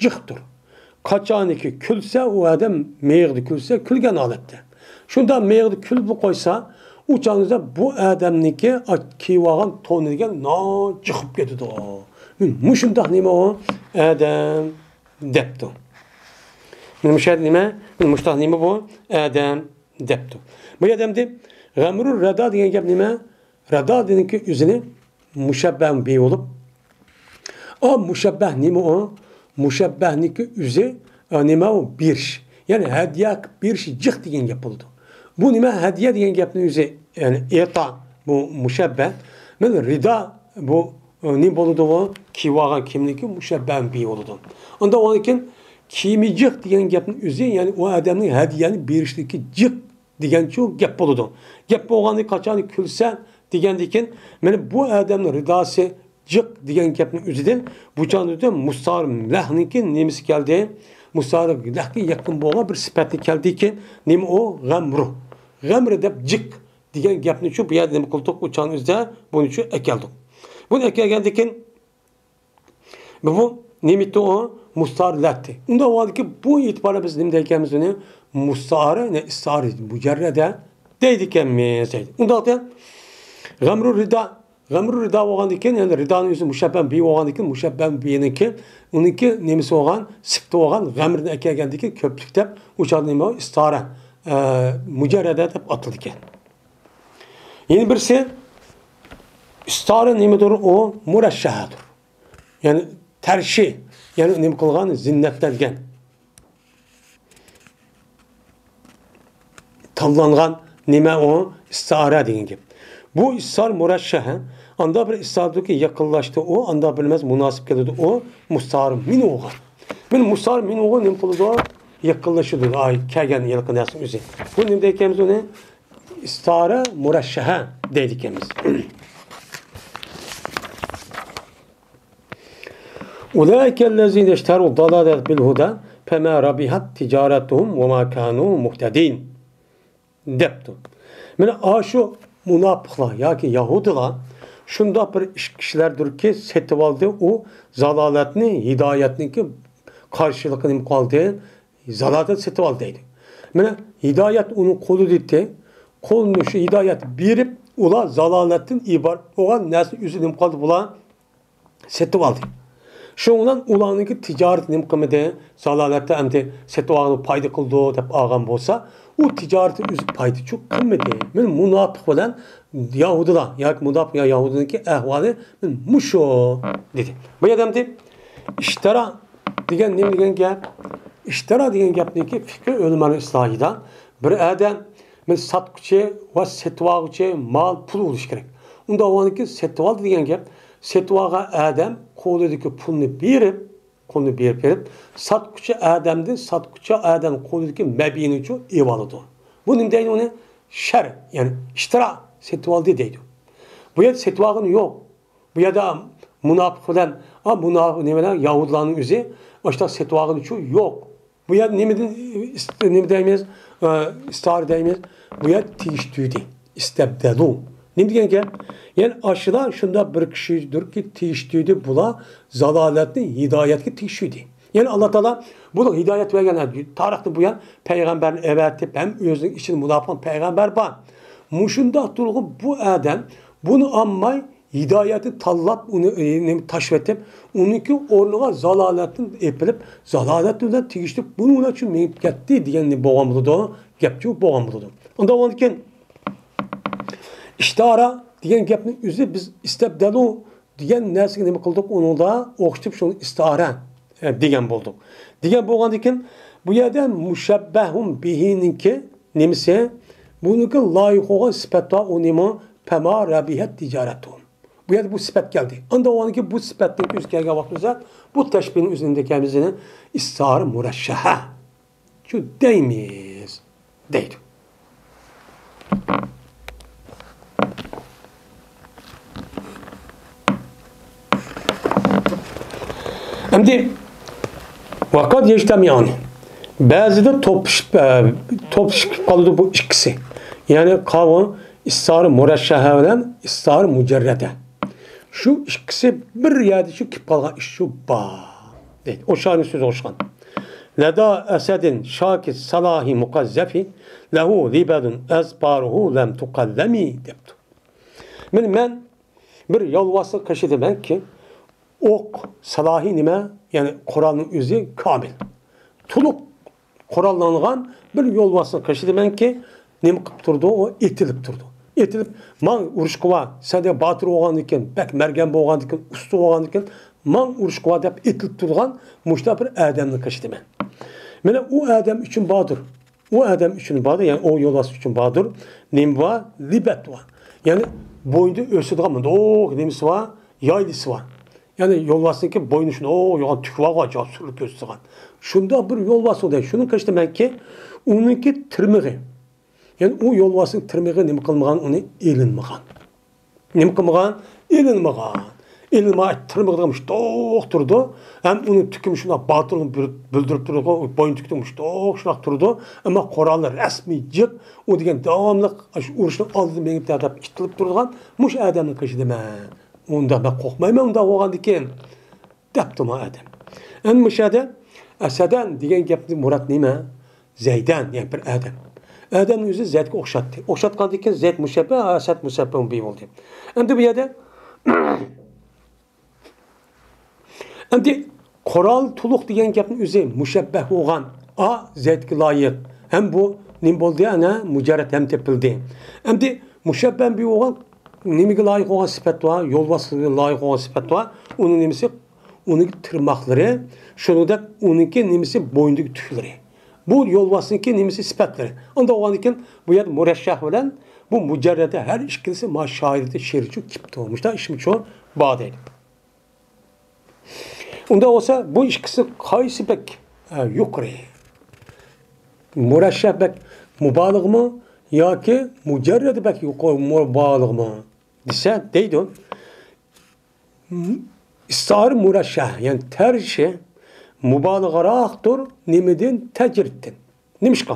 جىقتۇر. قاچانكى كۈلسە، ئۇ ئادەم مېيىقىدا كۈلسە، كۈلگەن ھالەتتە. شۇنداق مېيىقىدا كۈلۈپ قويسا، ئۇ چاغدا بۇ ئادەمنىڭكى ئاچ-، كىيىۋالغان تونى دېگەن ناچىقىپ كېتىدۇ. مۇشۇنداق نېمە ئۇ؟ ئادەم دەپتۇ. مانا مۇشۇ يەردە نېمە؟ مانا مۇشۇنداق نېمە بۇ؟ ئادەم دەپتۇ. بۇ يەردە ئەمدى غەمرۇ رەدا دېگەن گەپ نېمە؟ رەدا دېگەنكى ئۆزىنى مۇشەببەھ بى بولۇپ، ئا، مۇشەببەھ نېمە ئۇ؟ مۇشەببەھنىڭكى ئۆزى، ئا، نېمە ئۇ؟ بېرىش. يەنى ھەدىيە قىلىپ بېرىش جىق دېگەن گەپ بولىدۇ. بۇ نېمە؟ ھەدىيە دېگەن گەپنىڭ ئۆزى، يەنى ئېتا، بۇ مۇشەببەھ. مانا رىدا بۇ، ئا، نېمە بولىدۇ بۇ؟ كىيىۋالغان كىيىمنىڭكى مۇشەببەھ بى بولىدۇ. ئاندىن كېيىن كىيىمى جىق دېگەن گەپنىڭ ئۆزى، يەنى ئۇ ئادەمنىڭ ھەدىيەنى بېرىشلىكى جىق دېگەنچۇ گەپ بولىدۇ. گەپ بولغاندا قاچان كۈلسە دېگەندىكىن، مانا بۇ ئادەمنىڭ رىداسى جىق دېگەن گەپنىڭ ئۆزىدىن بۇ چاغدا مۇستەئارە لەھنىڭكى نېمىسى كەلدى؟ مۇستەئارە لەھكە يېقىن بولغان بىر سۈپەتنى كەلدىكى، نېمە ئۇ؟ غەمرۇ. غەمرۇ دەپ جىق دېگەن گەپنىچۇ بۇ يەردە نېمە قىلدۇق؟ ئۇ چاغنىڭ ئۆزىدە بۇنىچۇ ئەكەلدۇق. بۇنى ئەكەلگەندىكىن، بۇ، بۇ نېمە ئىدى ئۇ؟ مۇستەئارە لەھتى. ئۇنداق بولغاندىكىن بۇ ئېتىباردا بىز نېمە دەيدىكەنمىز ئۇنى؟ مۇستەئارە، يەنى ئىستىئارە مۇجەررەدە دەيدىكەنمىز دەيدۇ. ئۇنداقتا غەمرۇ رىدا، غەمرۇ رىدا بولغاندىكىن، يەنى رىدانىڭ ئۆزى مۇشەببەھ بى بولغاندىكىن، مۇشەببەھ بىنىڭكى، ئۇنىڭكى نېمىسى بولغان، سۈپىتى بولغان غەمرىنى ئەكەلگەندىكىن كۆپلۈك دەپ، ئۇ چاغدا نېمە؟ ئىستىئارە، ئە، مۇجەررەدە دەپ ئاتىلىدىكەن. يەنە بىرسى، ئىستىئارە نېمىدۇر؟ ئۇ مۇرەششەھەدۇر. يەنى تەرشى، يەنى نېمە قىلغان؟ زىننەتلەنگەن. تاللانغان نېمە ئۇ؟ ئىستىئارە دېگەن گەپ. بۇ ئىستىئارە مۇرەششەھە، ئاندا بىر ئىستىئارىدۇركى يېقىنلاشتى ئۇ، ئاندا بىر ئەمەس مۇناسىپ كېلىدۇ ئۇ، مۇستەئارە مىنھۇغا. مانا مۇستەئارە مىنھۇغا نېمە قىلىدۇ؟ يېقىنلىشىدۇ. ئاي، كەلگەن ھېلىقى نەرسىنىڭ ئۆزى. بۇ نېمە دەيدىكەنمىز ئۇنى؟ ئىستىئارە مۇرەششەھە دەيدىكەنمىز. ئۇلائىكەللەزىنە ئىشتەرەۋ دالالەتە بىل ھۇدا فەما رەبىھەت تىجارەتۇھۇم ۋەما كانۇ مۇھتەدىن دەپتۇ. مانا ئاشۇ مۇناپىقلار ياكى يەھۇدىيلار شۇنداق بىر ئىش، كىشىلەردۇركى، سېتىۋالدى ئۇ زالالەتنى ھىدايەتنىڭكى قارشىلىقى نېمە قىلدى؟ زالالەت سېتىۋالدى دەيدۇ. مانا ھىدايەت ئۇنىڭ قولىدا ئىدى. قولىنى شۇ ھىدايەت بېرىپ، ئۇلار زالالەتتىن ئىبارەت بولغان نەرسىنى ئۆزى نېمە قىلدى بۇلار؟ سېتىۋالدى. شۇنىڭ بىلەن ئۇلارنىڭكى تىجارىتى نېمە قىلمىدى؟ زالالەتتە ئەمدى سېتىۋالغىنى پايدا قىلىدۇ دەپ ئالغان بولسا، ئۇ تىجارىتى ئۆزى پايدىچۇ قىلمىدى. مانا مۇناپىق بىلەن يەھۇدىيلار ياكى مۇناپىق يا يەھۇدىينىڭكى ئەھۋالى مانا مۇشۇ دېدى. بۇ يەردە ئەمدى ئىشتەرا دېگەن نېمە دېگەن گەپ؟ ئىشتەرا دېگەن گەپنىكى فىقھى ئۆلىمانىڭ ئىسلاھىدا بىر ئادەم، مانا ساتقۇچى ۋە سېتىۋالغۇچى مال پۇل بولۇشى كېرەك. ئۇنداق بولغاندىكىن سېتىۋالدى دېگەن گەپ، سېتىۋالغان ئادەم قولىدىكى پۇلنى بېرىپ، قولىنى بېرىپ بېرىپ، ساتقۇچى ئادەمدىن ساتقۇچى ئادەم قولىدىكى مەبىئىنىچۇ ئېلىۋالىدۇ. بۇ نېمە دەيدۇ ئۇنى؟ شەر، يەنى ئىشتىرا، سېتىۋالدى دەيدۇ. بۇ يەردە سېتىۋالغىنى يوق. بۇ يەردە مۇناپىق بىلەن، ئا، مۇناپىق نېمە بىلەن؟ يەھۇدىيلارنىڭ ئۆزى ئاشۇنداق سېتىۋالغىنىچۇ يوق. بۇ يەردە نېمىدىن، نېمە دەيمىز؟ ئىستىئارە دەيمىز. بۇ يەردە تېگىشتۈردى. ئىستەبدەلۇ. نېمە دېگەن گەپ؟ يەنى ئاشۇلار شۇنداق بىر كىشىدۇركى، تېگىشتۈردى بۇلار زالالەتنى ھىدايەتكە تېگىشتۈردى. يەنى ئاللا تائالا بۇلار ھىدايەت بەرگەن، تارىختىن بۇيان پەيغەمبەرنى ئەۋەتىپ، ھەم ئۆزىنىڭ ئىچىدە مۇناپىق پەيغەمبەر بار. مۇشۇنداق تۇرغۇ بۇ ئادەم بۇنى ئالماي، ھىدايەتنى تاللاپ، ئۇنى، ئى، نېمە، تاشلىۋېتىپ، ئۇنىڭكى ئورنىغا زالالەتنى ئېپىلىپ، زالالەت بىلەن تېگىشتۈرۈپ، بۇنىڭ بىلەن شۇ مېڭىپ كەتتى دېگەن بولغان بولىدۇ، گەپچۇ بولغان بولىدۇ. ئۇنداق بولغاندىكىن، ئىشتارا دېگەن گەپنىڭ ئۆزى بىز ئىستەبدەلۇ دېگەن نەرسىگە نېمە قىلدۇق؟ ئۇنىڭدا ئوخشىتىپ شۇنى ئىستىئارە، ئە، دېگەن بولدۇق. دېگەن بولغاندىكىن، بۇ يەردە مۇشەببەھۇن بىھىنىڭكى نېمىسى؟ بۇنىڭكى لايىق بولغان سۈپەت بار، ئۇ نېمە؟ پەما رەبىھەت تىجارەتۇ. بۇ يەردە بۇ سۈپەت كەلدى. ئاندىن ئۇنىڭكى بۇ سۈپەتنىڭ ئۆزى كەلگەن ۋاقتىمىزدا بۇ تەشبىھنىڭ ئۆزىنى دېگەنمىزنى ئىستىئارە مۇرەششەھە شۇ دەيمىز، دەيدۇ. ئەمدى ۋەقەد يەجتەمىئانى. بەزىدە توپلىشىپ، ئە، توپلىشىپ قالىدۇ بۇ ئىككىسى. يەنى قاۋۇ ئىستىئارە مۇرەششەھە بىلەن ئىستىئارە مۇجەررەدە. شۇ ئىككىسى بىر يەردە شۇ كېلىپ قالغان ئىش شۇ بار. دەيدۇ. ئوشۇ شائىرنىڭ سۆزىگە ئوخشىغان. لەدا ئەسەدىن شاكى سالاھى مۇقەززەفى لەھۇ لىبەدۇن ئەزپارۇھۇ لەم تۇقەللەمى دەپتۇ. مانا مەن بىر يولۋاسنىڭ قېشىدىمەنكى، ئوق، سالاھى نېمە؟ يەنى قورالنىڭ ئۆزى كامىل. تولۇق قوراللانغان بىر يولۋاسنىڭ قېشىدىمەنكى، نېمە قىلىپ تۇرىدۇ؟ ئۇ ئېتىلىپ تۇرىدۇ. ئېتىلىپ، ماڭ ئۇرۇشقا بار، سەندەك باتۇر بولغاندىكىن، بەك مەرگەن بولغاندىكىن، ئۇستا بولغاندىكىن، ماڭ ئۇرۇشقا بار دەپ ئېتىلىپ تۇرىدىغان مۇشۇنداق بىر ئادەمنىڭ قېشىدىمەن. مانا ئۇ ئادەم ئۈچۈن باردۇر. ئۇ ئادەم ئۈچۈن باردۇر، يەنى ئۇ يولۋاس ئۈچۈن باردۇر. نېمە بار؟ لىبەت بار. يەنى بوينىدا ئۆسىدىغان مۇنداق نېمىسى بار؟ يايلىسى بار. يەنى يولۋاسنىڭكى بوينى شۇنداق يوغان تۈكى بارغۇ، ئاجايىپ سۈرۈلۈپ كۆرسىتىدىغان. شۇنداق بىر يولۋاس ئۇ دەيدۇ. شۇنىڭ قېشىدا مەنكى، ئۇنىڭكى تىرمىغى. يەنى ئۇ يولۋاسنىڭ تىرمىغى نېمە قىلمىغان، ئۇنى ئېلىنمىغان. نېمە قىلمىغان؟ ئېلىنمىغان. ئېلىنماي تىرمىغىدا مۇشتاق تۇرىدۇ. ھەم ئۇنىڭ تۈكى شۇنداق باتۇرلۇق بىر بىلدۈرۈپ تۇرىدۇ. بوينى تۈكىدە مۇشتاق شۇنداق تۇرىدۇ. ئەمما قورالى رەسمىي جىق. ئۇ دېگەن داۋاملىق شۇ ئۇرۇشنىڭ ئالدىدا مېڭىپ تەدەپ ئېتىلىپ تۇرىدىغان مۇشۇ ئادەمنىڭ قېشىدىمەن. ئۇنداق مەن قورقمايمەن ئۇنداق بولغاندىكىن، دەپتۇ ما ئادەم. ئەمدى مۇشۇ يەردە ئەسەدەن دېگەن گەپنى مۇراد نېمە؟ زەيدەن، يەنى بىر ئادەم. ئادەمنىڭ ئۆزى زەيدكە ئوخشاتتى. ئوخشاتقاندىن كېيىن زەيد مۇشەببە، ئەسەد مۇشەببە بىھى بولدى. ئەمدى بۇ يەردە ئەمدى قورال تولۇق دېگەن گەپنىڭ ئۆزى مۇشەببەھ بولغان. ئا، زەيدكە لايىق. ھەم بۇ نېمە بولدى؟ ئەنە مۇجەررەد ھەم تېپىلدى. ئەمدى مۇشەببەھ بىھى بولغان نېمىگە لايىق بولغان سۈپەت بار؟ يولۋاسلىقىغا لايىق بولغان سۈپەت بار. ئۇنىڭ نېمىسى؟ ئۇنىڭ تىرماقلىرى، شۇنىڭدەك ئۇنىڭكى نېمىسى؟ بوينىدىكى تۈكلىرى. بۇ يولۋاسنىڭكى نېمىسى؟ سۈپەتلىرى. ئانداق بولغاندىكىن بۇ يەردە مۇرەششەھ بىلەن بۇ مۇجەررەدە ھەر ئىككىلىسى ما شائىرىيەتتە شېئىرچۇ كېلىپتۇ. مۇشۇنداق ئىشمۇچۇ بار دەيدۇ. ئۇنداق بولسا، بۇ ئىككىسى قايسى بەك، ئە، يۇقىرى؟ مۇرەششەھ بەك مۇبالىغىمۇ ياكى مۇجەررەدى بەك يۇقىرى مۇبالىغىمۇ دېسە، دەيدۇ، ئىستىئارە مۇرەششەھ، يەنى تەرشى مۇبالىغىراقتۇر. نېمىدىن؟ تەجرىدتىن. نېمىشقا؟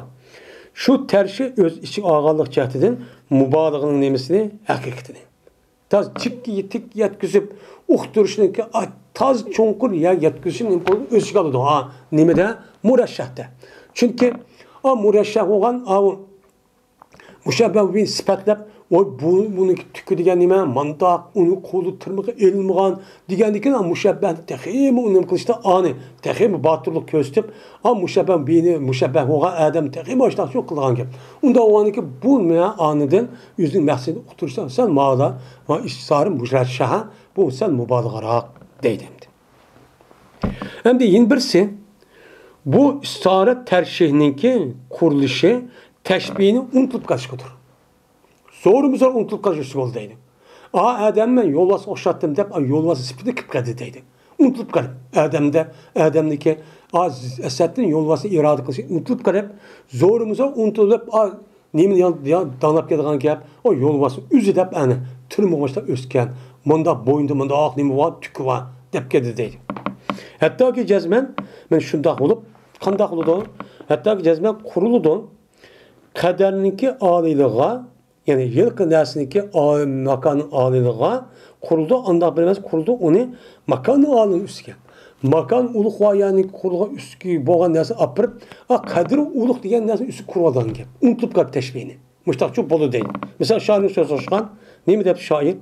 شۇ تەرشى ئۆز ئىچىگە ئالغانلىق جەھىتىدىن مۇبالىغىنىڭ نېمىسىنى؟ ھەقىقىتىنى. تاز چىككە يېتىك يەتكۈزۈپ ئۇقتۇرۇشنىڭكى، ئا، تاز چوڭقۇر يەر يەتكۈزۈشنى نېمە قىلىدۇ؟ ئۆز ئىچىگە ئالىدۇ. ھا، نېمىدە؟ مۇرەششەھتە. چۈنكى، ئا، مۇرەششەھ بولغان، ئا، مۇشەببەھ بىھىنى سۈپەتلەپ، ۋاي، بۇ، بۇنىڭكى تۈكى دېگەن نېمە؟ مانداق، ئۇنىڭ قولى تىرمىقى ئېلىنمىغان دېگەندىن كېيىن، مۇشەببەھنى تېخىمۇ نېمە قىلىشتا، ئانى تېخىمۇ باتۇرلۇق كۆرسىتىپ، ئا، مۇشەببەھ بىھىنى، مۇشەببەھ بولغان ئادەم تېخىمۇ ئاشۇنداق شۇ قىلغان گەپ. ئۇنداق بولغاندىكىن، بۇ مەنە ئانىدىن ئۆزىنىڭ مەقسىتىنى ئۇقتۇرۇشتا، سەن مالا، ۋە ئىستىئارە مۇرەششەھە، بۇ سەل مۇبالىغىراق دەيدۇ ئەمدى. ئەمدى يەنە بىرسى، بۇ ئىستىئارە تەرشىھنىڭكى قۇرۇلۇشى تەشبىھنى ئۇنتۇلۇپ قالىشقىدۇر. زورمۇ زور ئۇنتۇلۇپ قالىشى بولىدۇ دەيدۇ. ئا، ئادەمنى مەن يولۋاسقا ئوخشاتتىم دەپ، ئا، يولۋاس سۈپىتىدە كېلىپ قالدى دەيدۇ. ئۇنتۇلۇپ قالىپ، ئادەمدە، ئادەمنىكى، ئا، ئەسەدتىن يولۋاسنى ئىرادە قىلىشى ئۇنتۇلۇپ قالىپ، زورمۇ زور ئۇنتۇلۇپ، ئا، نېمىنى يا-، يا-، داڭلاپ كېلىدىغان گەپ، ئۇ يولۋاس ئۆزى دەپ ئەنە، تىرمىغۇچتا ئۆسكەن، مۇنداق بوينىدا مۇنداق نېمە بار، تۈكى بار، دەپ كەلدى دەيدۇ. ھەتتاكى جەزمەن، مەن شۇنداق بولۇپ، قانداق بولىدۇ؟ ھەتتاكى جەزمەن قۇرۇلىدۇ. قەدەرنىڭكى ئالىيلىقىغا، يەنى ھېلىقى نەرسىنىڭكى ئا-، ماكاننىڭ ئالىيلىقىغا قۇرۇلىدۇ، ئانداق بىر ئەمەس، قۇرۇلىدۇ ئۇنى ماكاننىڭ ئالىيلىقىنىڭ ئۈستىگە. ماكان ئۇلۇغ ۋە يەنى قۇرۇلغان ئۈستىگە بولغان نەرسىنى ئاپىرىپ، ئا، قەدرى ئۇلۇغ دېگەن نەرسىنىڭ ئۈستىگە قۇرۇۋالغان گەپ. ئۇنتۇلۇپ قالىدۇ تەشبىھنى. مۇشتاقچۇ بولىدۇ دەيدۇ. مىسال، شائىرنىڭ سۆزىگە ئوخشىغان، نېمە دەپتۇ شائىر؟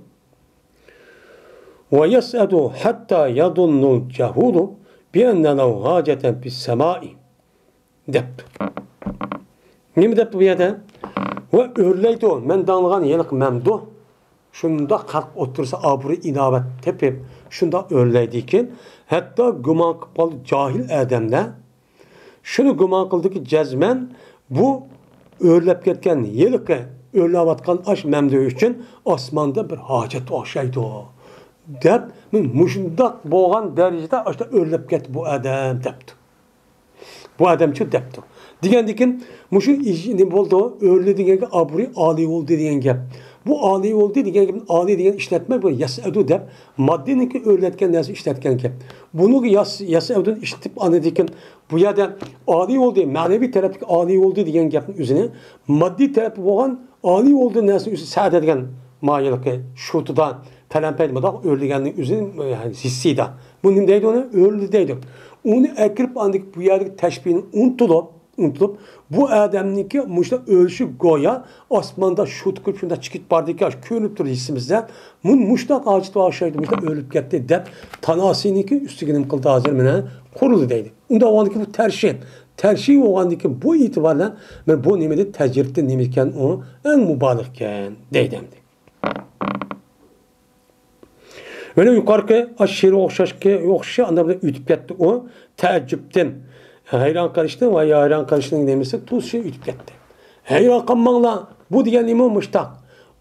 «ويسعد حتى يظن الجهول بأن له حاجة في السماء» دەپتۇ. نېمە دەپتۇ بۇ يەردە؟ ۋە ئۆرلەيدۇ، مەن داڭلىغان ھېلىقى مەمدۇھ. شۇنداق خەلق ئوتتۇرىسىدا ئابرۇي ئىناۋەت تېپىپ، شۇنداق ئۆرلەيدىكەن، ھەتتا گۇمان قىلىپ قالدى جاھىل ئادەملەر. شۇنى گۇمان قىلدىكى، جەزمەن بۇ ئۆرلەپ كەتكەن، ھېلىقى ئۆرلەۋاتقان ئاش مەمدۇ ئۈچۈن ئاسماندا بىر ھاجەت ئوخشايدۇ، دەپ، مۇشۇنداق بولغان دەرىجىدە ئاشتا ئۆرلەپ كەتتى بۇ ئادەم، دەپتۇ. بۇ ئادەمچۇ دەپتۇ. دېگەندىكىن، مۇشۇ ئىش نېمە بولدى؟ ئۆرلىدى دېگەنگە ئابرۇي ئالىي بولدى دېگەن گەپ. بۇ ئالىي بولدى دېگەن گەپنى، ئالىي دېگەن ئىشلەتمە، بۇ يەسئەدۇ دەپ، ماددىنىڭكى ئۆرلەتكەن نەرسە ئىشلەتكەن گەپ. بۇنىڭغا ياس-، يەسئەدۇنى ئىشلىتىپ، ئاندىن بۇ يەردە ئالىي بولدى، مەنىۋى تەرەپتىكى ئالىي بولدى دېگەن گەپنىڭ ئۆزىنى، ماددىي تەرەپى بولغان ئالىي بولدى نەرسىنىڭ ئۆزى سەدە دېگەن مايىلقى شۇتىدا پەلەن پەيت مۇنداق ئۆرلىگەننىڭ ئۆزى، يەنى ھېسسىيدا. بۇ نېمە دەيدۇ ئۇنى؟ ئۆرلىدى دەيدۇ. ئۇنى ئەكىرىپ، ئاندىن بۇ يەردىكى تەشبىھنى ئۇنتۇلۇپ، ئۇنتۇلۇپ، بۇ ئادەمنىڭكى مۇشۇنداق ئۆلۈشى گويا ئاسماندا شۇت قىلىپ شۇنداق چىقىپ باردىكەن، كۆرۈنۈپ تۇرىدۇ ھېسسىمىزدە. مۇن-، مۇشۇنداق ھاجىتى بار ئوخشايدۇ، مۇشۇنداق ئۆرلەپ كەتتى دەپ، تاناسىنىڭكى ئۈستىگە نېمە قىلدى ھازىر مانا قۇرۇلدى دەيدۇ. ئۇنداق بولغاندىكىن بۇ تەرشى، تەرشى بولغاندىكىن بۇ ئېتىبار بىلەن مانا بۇ نېمىدە تەجرىبتىن نېمە ئىكەن ئۇ؟ ئەڭ مۇبالىغ ئىكەن دەيدۇ ئەمدى. مانا يۇقىرىقى ئاشۇ شېئىرغا ئوخشاشكى، ئوخشىشى ئاندىن بىلەن ئۆتۈپ كەتتى ئۇ. تەئەججۈپتىن ھەيران قېلىشتىن ۋە ھەيران قېلىشنىڭ نېمىسى توسۇشى ئۆتۈپ كەتتى. ھەيران قالماڭلار، بۇ دېگەن نېمە مۇشتاق؟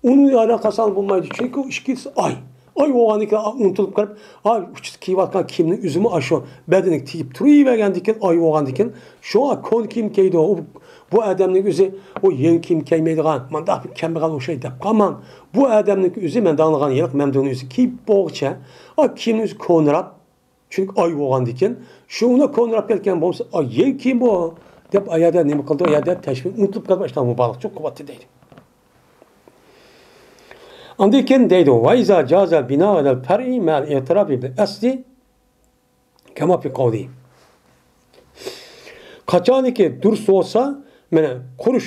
ئۇنى ھەيران قالساڭلار بولمايدۇ، چۈنكى ئۇ ئىككىسى ئاي. ئاي بولغاندىكىن ئۇنتۇلۇپ قېلىپ، ئاي ئۇچىسى كىيىۋاتقان كىيىمنىڭ ئۆزىمۇ ئاشۇ بەدىنىگە تېگىپ تۇرۇۋەرگەندىكىن، ئاي بولغاندىكىن شۇڭا كونا كىيىم كىيىدۇ. ئۇ، بۇ ئادەمنىڭ ئۆزى ئۇ يېڭى كىيىم كىيمەيدىغان، مانداق بىر كەمبەغەل ئوخشايدۇ دەپ قالماڭ. بۇ ئادەمنىڭ ئۆزى مەن داڭلىغان ھېلىقى مەمدۇنىڭ ئۆزى كىيىپ بولغۇچە، ئا كىيىمنىڭ ئۆزى كونىراپ، چۈنكى ئاي بولغاندىكىن، شۇ ئۇنى كونىراپ كەتكەن بولسا، ئا يېڭى كىيىم بۇ دەپ ئايادا نېمە قىلدى؟ ئايادا تەشبىھ ئۇنتۇلۇپ قالىدۇ، ئاشۇنداق مۇبالىغە چوق قىلىۋاتتى دەيدۇ. ئاندىن كېيىن دەيدۇ، ۋەيزا جازە بىنا ئەلەل پەرئى مەل ئېتىراپى بىل ئەسلى كەما پى قەۋلى. قاچانكى دۇرۇس بولسا، مانا قۇرۇش،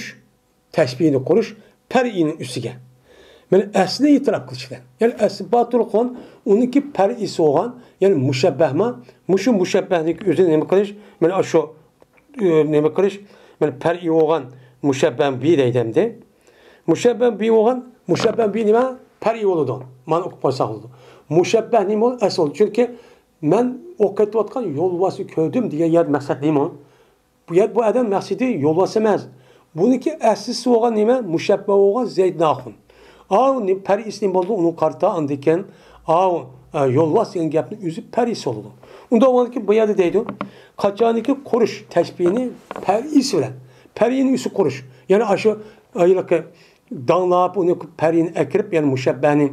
تەشبىھنى قۇرۇش پەرئىنىڭ ئۈستىگە. مانا ئەسلىنى ئېتىراپ قىلىش بىلەن. يەنى ئەسلى بار تۇرغان، ئۇنىڭكى پەرئىسى بولغان، يەنى مۇشەببەھما، مۇشۇ مۇشەببەھنىڭكى ئۆزىنى نېمە قىلىش؟ مانا شۇ، ئى، نېمە قىلىش؟ مانا پەرئىي بولغان مۇشەببەھ بى دەيدۇ ئەمدى. مۇشەببەھ بى بولغان، مۇشەببەھ بى نېمە؟ پەرئىي بولىدۇ. مانا ئوقۇپ قويساق بولىدۇ. مۇشەببەھ نېمە بولىدۇ؟ ئەسلى بولىدۇ. چۈنكى مەن ئوقۇۋاتقان يولۋاسنى كۆردۈم دېگەن يەردە مەقسەت نېمە؟ بۇ يەر، بۇ ئادەم مەقسىتى يولۋاس ئەمەس. بۇنىڭكى ئەسلىسى بولغان نېمە؟ مۇشەببەھ بولغان زەيد ناخۇن. ئاۋۇ نېمە، پەرئىسى نېمە بولىدۇ؟ ئۇنىڭ قارىتا ئاندىن كېيىن، ئاۋۇ، ئە، يولۋاس دېگەن گەپنىڭ ئۆزى پەرئىسى بولىدۇ. ئۇنداق بولغاندىكىن بۇ يەردە دەيدۇ، قاچانكى قۇرۇش تەشبىھنى پەرئىسى بىلەن، پەرئىنىڭ ئۆزى قۇرۇش. يەنى ئاشۇ ھېلىقى داڭلاپ ئۇنى پەرئىنى ئەكىرىپ، يەنى مۇشەببەھنى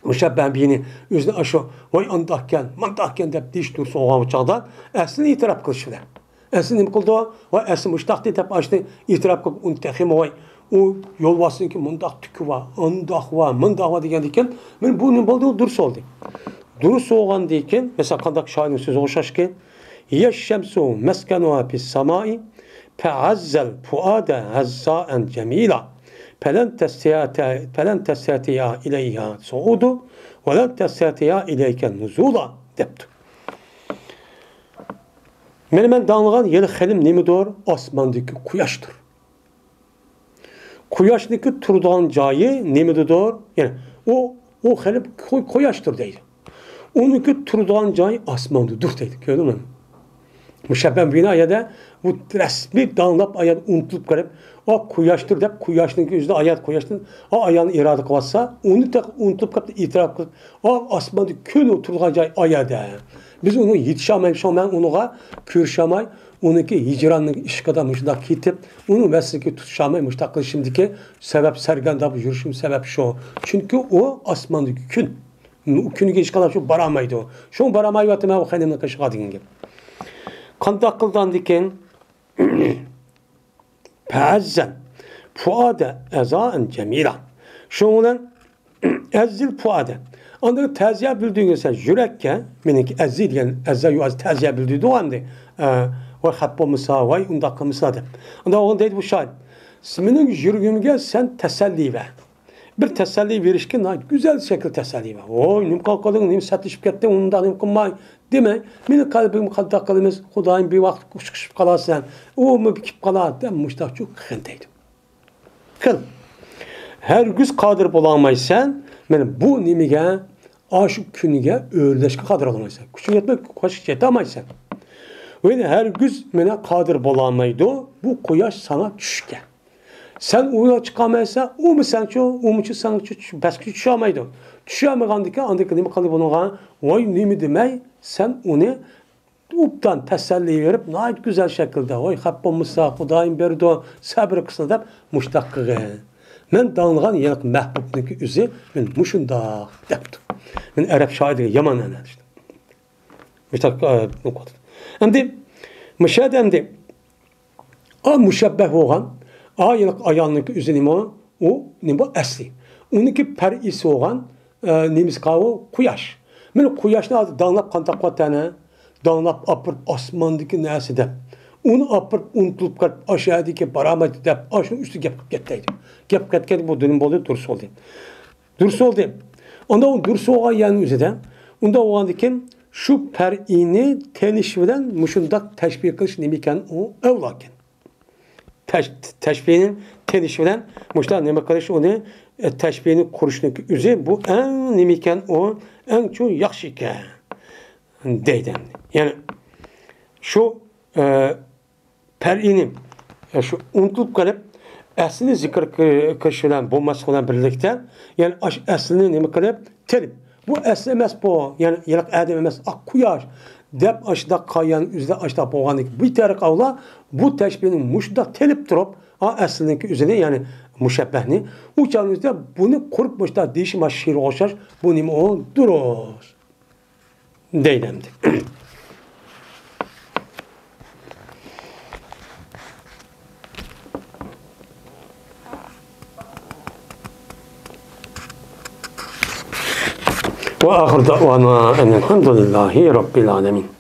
مۇشەببەھ بىنى ئۆزىنى ئاشۇ، ۋاي ئانداقكەن، مانداقكەن دەپ دېيىش دۇرۇس بولغان چاغدا ئەسلىنى ئېتىراپ قىلىش بىلەن. ئەسلى نېمە قىلىدۇ؟ ۋاي ئەسلى مۇشتاقتى دەپ ئاشۇنى ئېتىراپ قىلىپ، ئۇنى تېخىمۇ ۋاي ئۇ يولۋاسنىڭكى مۇنداق تۈكى بار، ئانداق بار، مۇنداق بار دېگەندىكىن، مانا بۇ نېمە بولدى؟ دۇرۇس بولدى. دۇرۇس بولغاندىكىن، مەسىلەن، قانداق شائىرنىڭ سۆزىگە ئوخشاشكى، يەششەمسۇ مەسكەنۇھا پىس سامائى، فەئەززەل پۇئادە ھەززائەن جەمىلا. فەلەن تەستەتىئە، فەلەن تەستەتىئە ئىلەيھا سۇئۇدۇ، ۋەلەن تەستەتىئە ئىلەيكە نۇزۇلا، دەپتۇ. مانا مەن داڭلىغان ھېلى خېنىم نېمىدۇر؟ ئاسماندىكى قۇياشتۇر. قۇياشنىڭكى تۇرىدىغان جايى نېمىدىدۇر؟ يەنى ئۇ، ئۇ خېنىم قۇ-، قۇياشتۇر دەيدۇ. ئۇنىڭكى تۇرىدىغان جايى ئاسماندىدۇر دەيدۇ. كۆردۈڭمۇ؟ مۇشەببەھ بىنا ئايەتتە بۇ رەسمىي داڭلاپ ئايەت ئۇنتۇلۇپ قېلىپ، ئا، قۇياشتۇر دەپ، قۇياشنىڭكى ئۆزىدە ئايەت قۇياشتىن، ئا، ئايەتنى ئىرادە قىلىۋاتسا، ئۇنى تېخى ئۇنتۇلۇپ قېلىپتۇ، ئېتىراپ قىلىپ، ئا، ئاسماندا كۈن تۇرغان جاي ئايەتتە. بىز ئۇنى يېتىشەلمەيمىز، شۇڭا مەن ئۇنىڭغا كۆرۈشەلمەي، ئۇنىڭكى ھىجراننىڭ ئىشقىدا مۇشۇنداق كېتىپ، ئۇنىڭ ۋەسلىگە تۇتۇشالماي مۇشۇنداق قىلىشىمدىكى سەۋەب، سەرگەردان بولۇپ يۈرۈشۈم سەۋەب شۇ. چۈنكى ئۇ ئاسماندىكى كۈن. ئۇ كۈنگە ھېچقانداق شۇ بارالمايدۇ. شۇڭا بارالمايۋاتىمەن ئۇ خېنىمنىڭ قېشىغا دېگەن گەپ. قانداق قىلدى ئاندىكىن؟ پەئەززەن پۇئادە ھەززائەن جەمىلا. شۇنىڭ بىلەن ئەززىل پۇئادە. ئاندىن تەزىيە بىلدۈرگەن سەن يۈرەككە، مېنىڭكى ئەززى دېگەن، ئەززا يۇئەززى تەزىيە بىلدۈرىدۇ ئەمدى. ئە، ۋاي خەپ بولمىسا، ۋاي ئۇنداق قىلمىسا دەپ. ئاندا ئوغلۇم دەيدۇ بۇ شائىر، مېنىڭ يۈرىكىمگە سەن تەسەللى بەر. بىر تەسەللى بېرىشكە ناھايىتى گۈزەل شەكىلدە تەسەللى بەر. ۋوي، نېمە قىلىپ قالدىڭ، نېمە سەتلىشىپ كەتتىڭ، ئۇنداق نېمە قىلماي دېمەي. مېنىڭ قەلبىمنى قانداق قىلىمىز، خۇدايىم بىر ۋاقىت ئۇچقۇچۇپ قالارسەن، ئۇمۇ كېتىپ قالار دەپ مۇشتاق چۇ قىلغىن دەيدۇ. قىل. ھەرگىز قادىر بولالمايسەن، مانا بۇ نېمىگە، ئاشۇ كۈنگە ئۆرلەشكە قادىر بولمايسەن. كۈچۈڭ يەتمەي، قوشۇپ يېتەلمەيسەن. ۋە ھەرگىز مانا قادىر بولالمايدۇ، بۇ قۇياش ساڭا چۈشۈشكە. سەن ئۇ يولغا چىقالمايسەن، ئۇمۇ سەنچۇ، ئۇمۇچۇ سەنچۇ چۈش-، بەسكە چۈشەلمەيدۇ. چۈشەلمىگەندىكىن ئاندىن كېيىن نېمە قىلدى بۇنىڭغا؟ ۋاي نېمە دېمەي، سەن ئۇنى ئوبدان تەسەللى بېرىپ، ناھايىتى گۈزەل شەكىلدە، ۋاي خەپ بولمىسا، خۇدايىم بېرىدۇ، سەبرى قىلسا دەپ مۇشۇنداق قىلغىن. مەن داڭلىغان يېڭىق مەھبۇبنىڭكى ئۆزى مەن مۇشۇنداق دەپتۇ. مەن ئەرەب شائىرىگە يامان ئەنە دېدى. مۇشۇنداق، ئە، ئەمدى، مۇشەدە ئەمدى، ئا، مۇشەببەھ بولغان، ئا، يېڭىق ئايالنىڭكى ئۆزى نېمە؟ ئۇ نېمە بۇ؟ ئەسلى. ئۇنىڭكى پەرئىسى بولغان، ئە، نېمىسى قاۋۇ؟ قۇياش. مانا قۇياشنى ھازىر داڭلاپ قانداق قىلىۋاتىدۇ ئەنە؟ داڭلاپ ئاپىرىپ ئاسماندىكى نەرسە دەپ. ئۇنى ئاپىرىپ ئۇنتۇلۇپ قېلىپ، ئاشۇ يەردىكى بارامەيدۇ دەپ، ئاشۇنىڭ ئۈستىگە گەپ قىلىپ كەتتەيدۇ. گەپ قىلىپ كەتكەن بۇ نېمە بولدى؟ دۇرۇس بولدى. دۇرۇس بولدى. ئاندىن ئۇ دۇرۇس بولغان يەرنىڭ ئۆزىدە، ئۇنداق بولغاندىكىن شۇ پەرئىنى تېنىش بىلەن مۇشۇنداق تەشبىھ قىلىش نېمە ئىكەن، ئۇ ئەۋلا ئىكەن. تەش-، تەشبىھنى تېنىش بىلەن مۇشۇنداق نېمە قىلىش ئۇنى، ئە، تەشبىھنى قۇرۇشنىڭ ئۆزى بۇ ئەڭ نېمە ئىكەن، ئۇ ئەڭ چوڭ ياخشى ئىكەن دەيدۇ. يەنى شۇ، ئە، پەرئىنى، ئە، شۇ ئۇنتۇلۇپ قېلىپ، ئەسلىنى زىكىر قىلىش بىلەن بولماسلىق بىلەن بىرلىكتە، يەنى ئاشۇ ئەسلىنى نېمە قىلىپ، تېلىپ، بۇ ئەسلى ئەمەس بۇ، يەنى ھېلىقى ئادەم ئەمەس، ئاق قۇياش، دەپ ئاشۇنداق قايانىڭ ئۆزىدە ئاشۇنداق بولغاندىن كېيىن، بىتەرەپ ئەۋلا بۇ تەشبىھنى مۇشۇنداق تېلىپ تۇرۇپ، ئا، ئەسلىنىڭكى ئۆزىنى، يەنى مۇشەببەھنى، ئۇ چاغنىڭ ئۆزىدە بۇنى قۇرۇپ مۇشۇنداق دېيىشى مانا شېئىرغا ئوخشاش، بۇ نېمە ئۇ؟ دۇرۇس. دەيدۇ ئەمدى. وآخر دعوانا أن الحمد لله رب العالمين.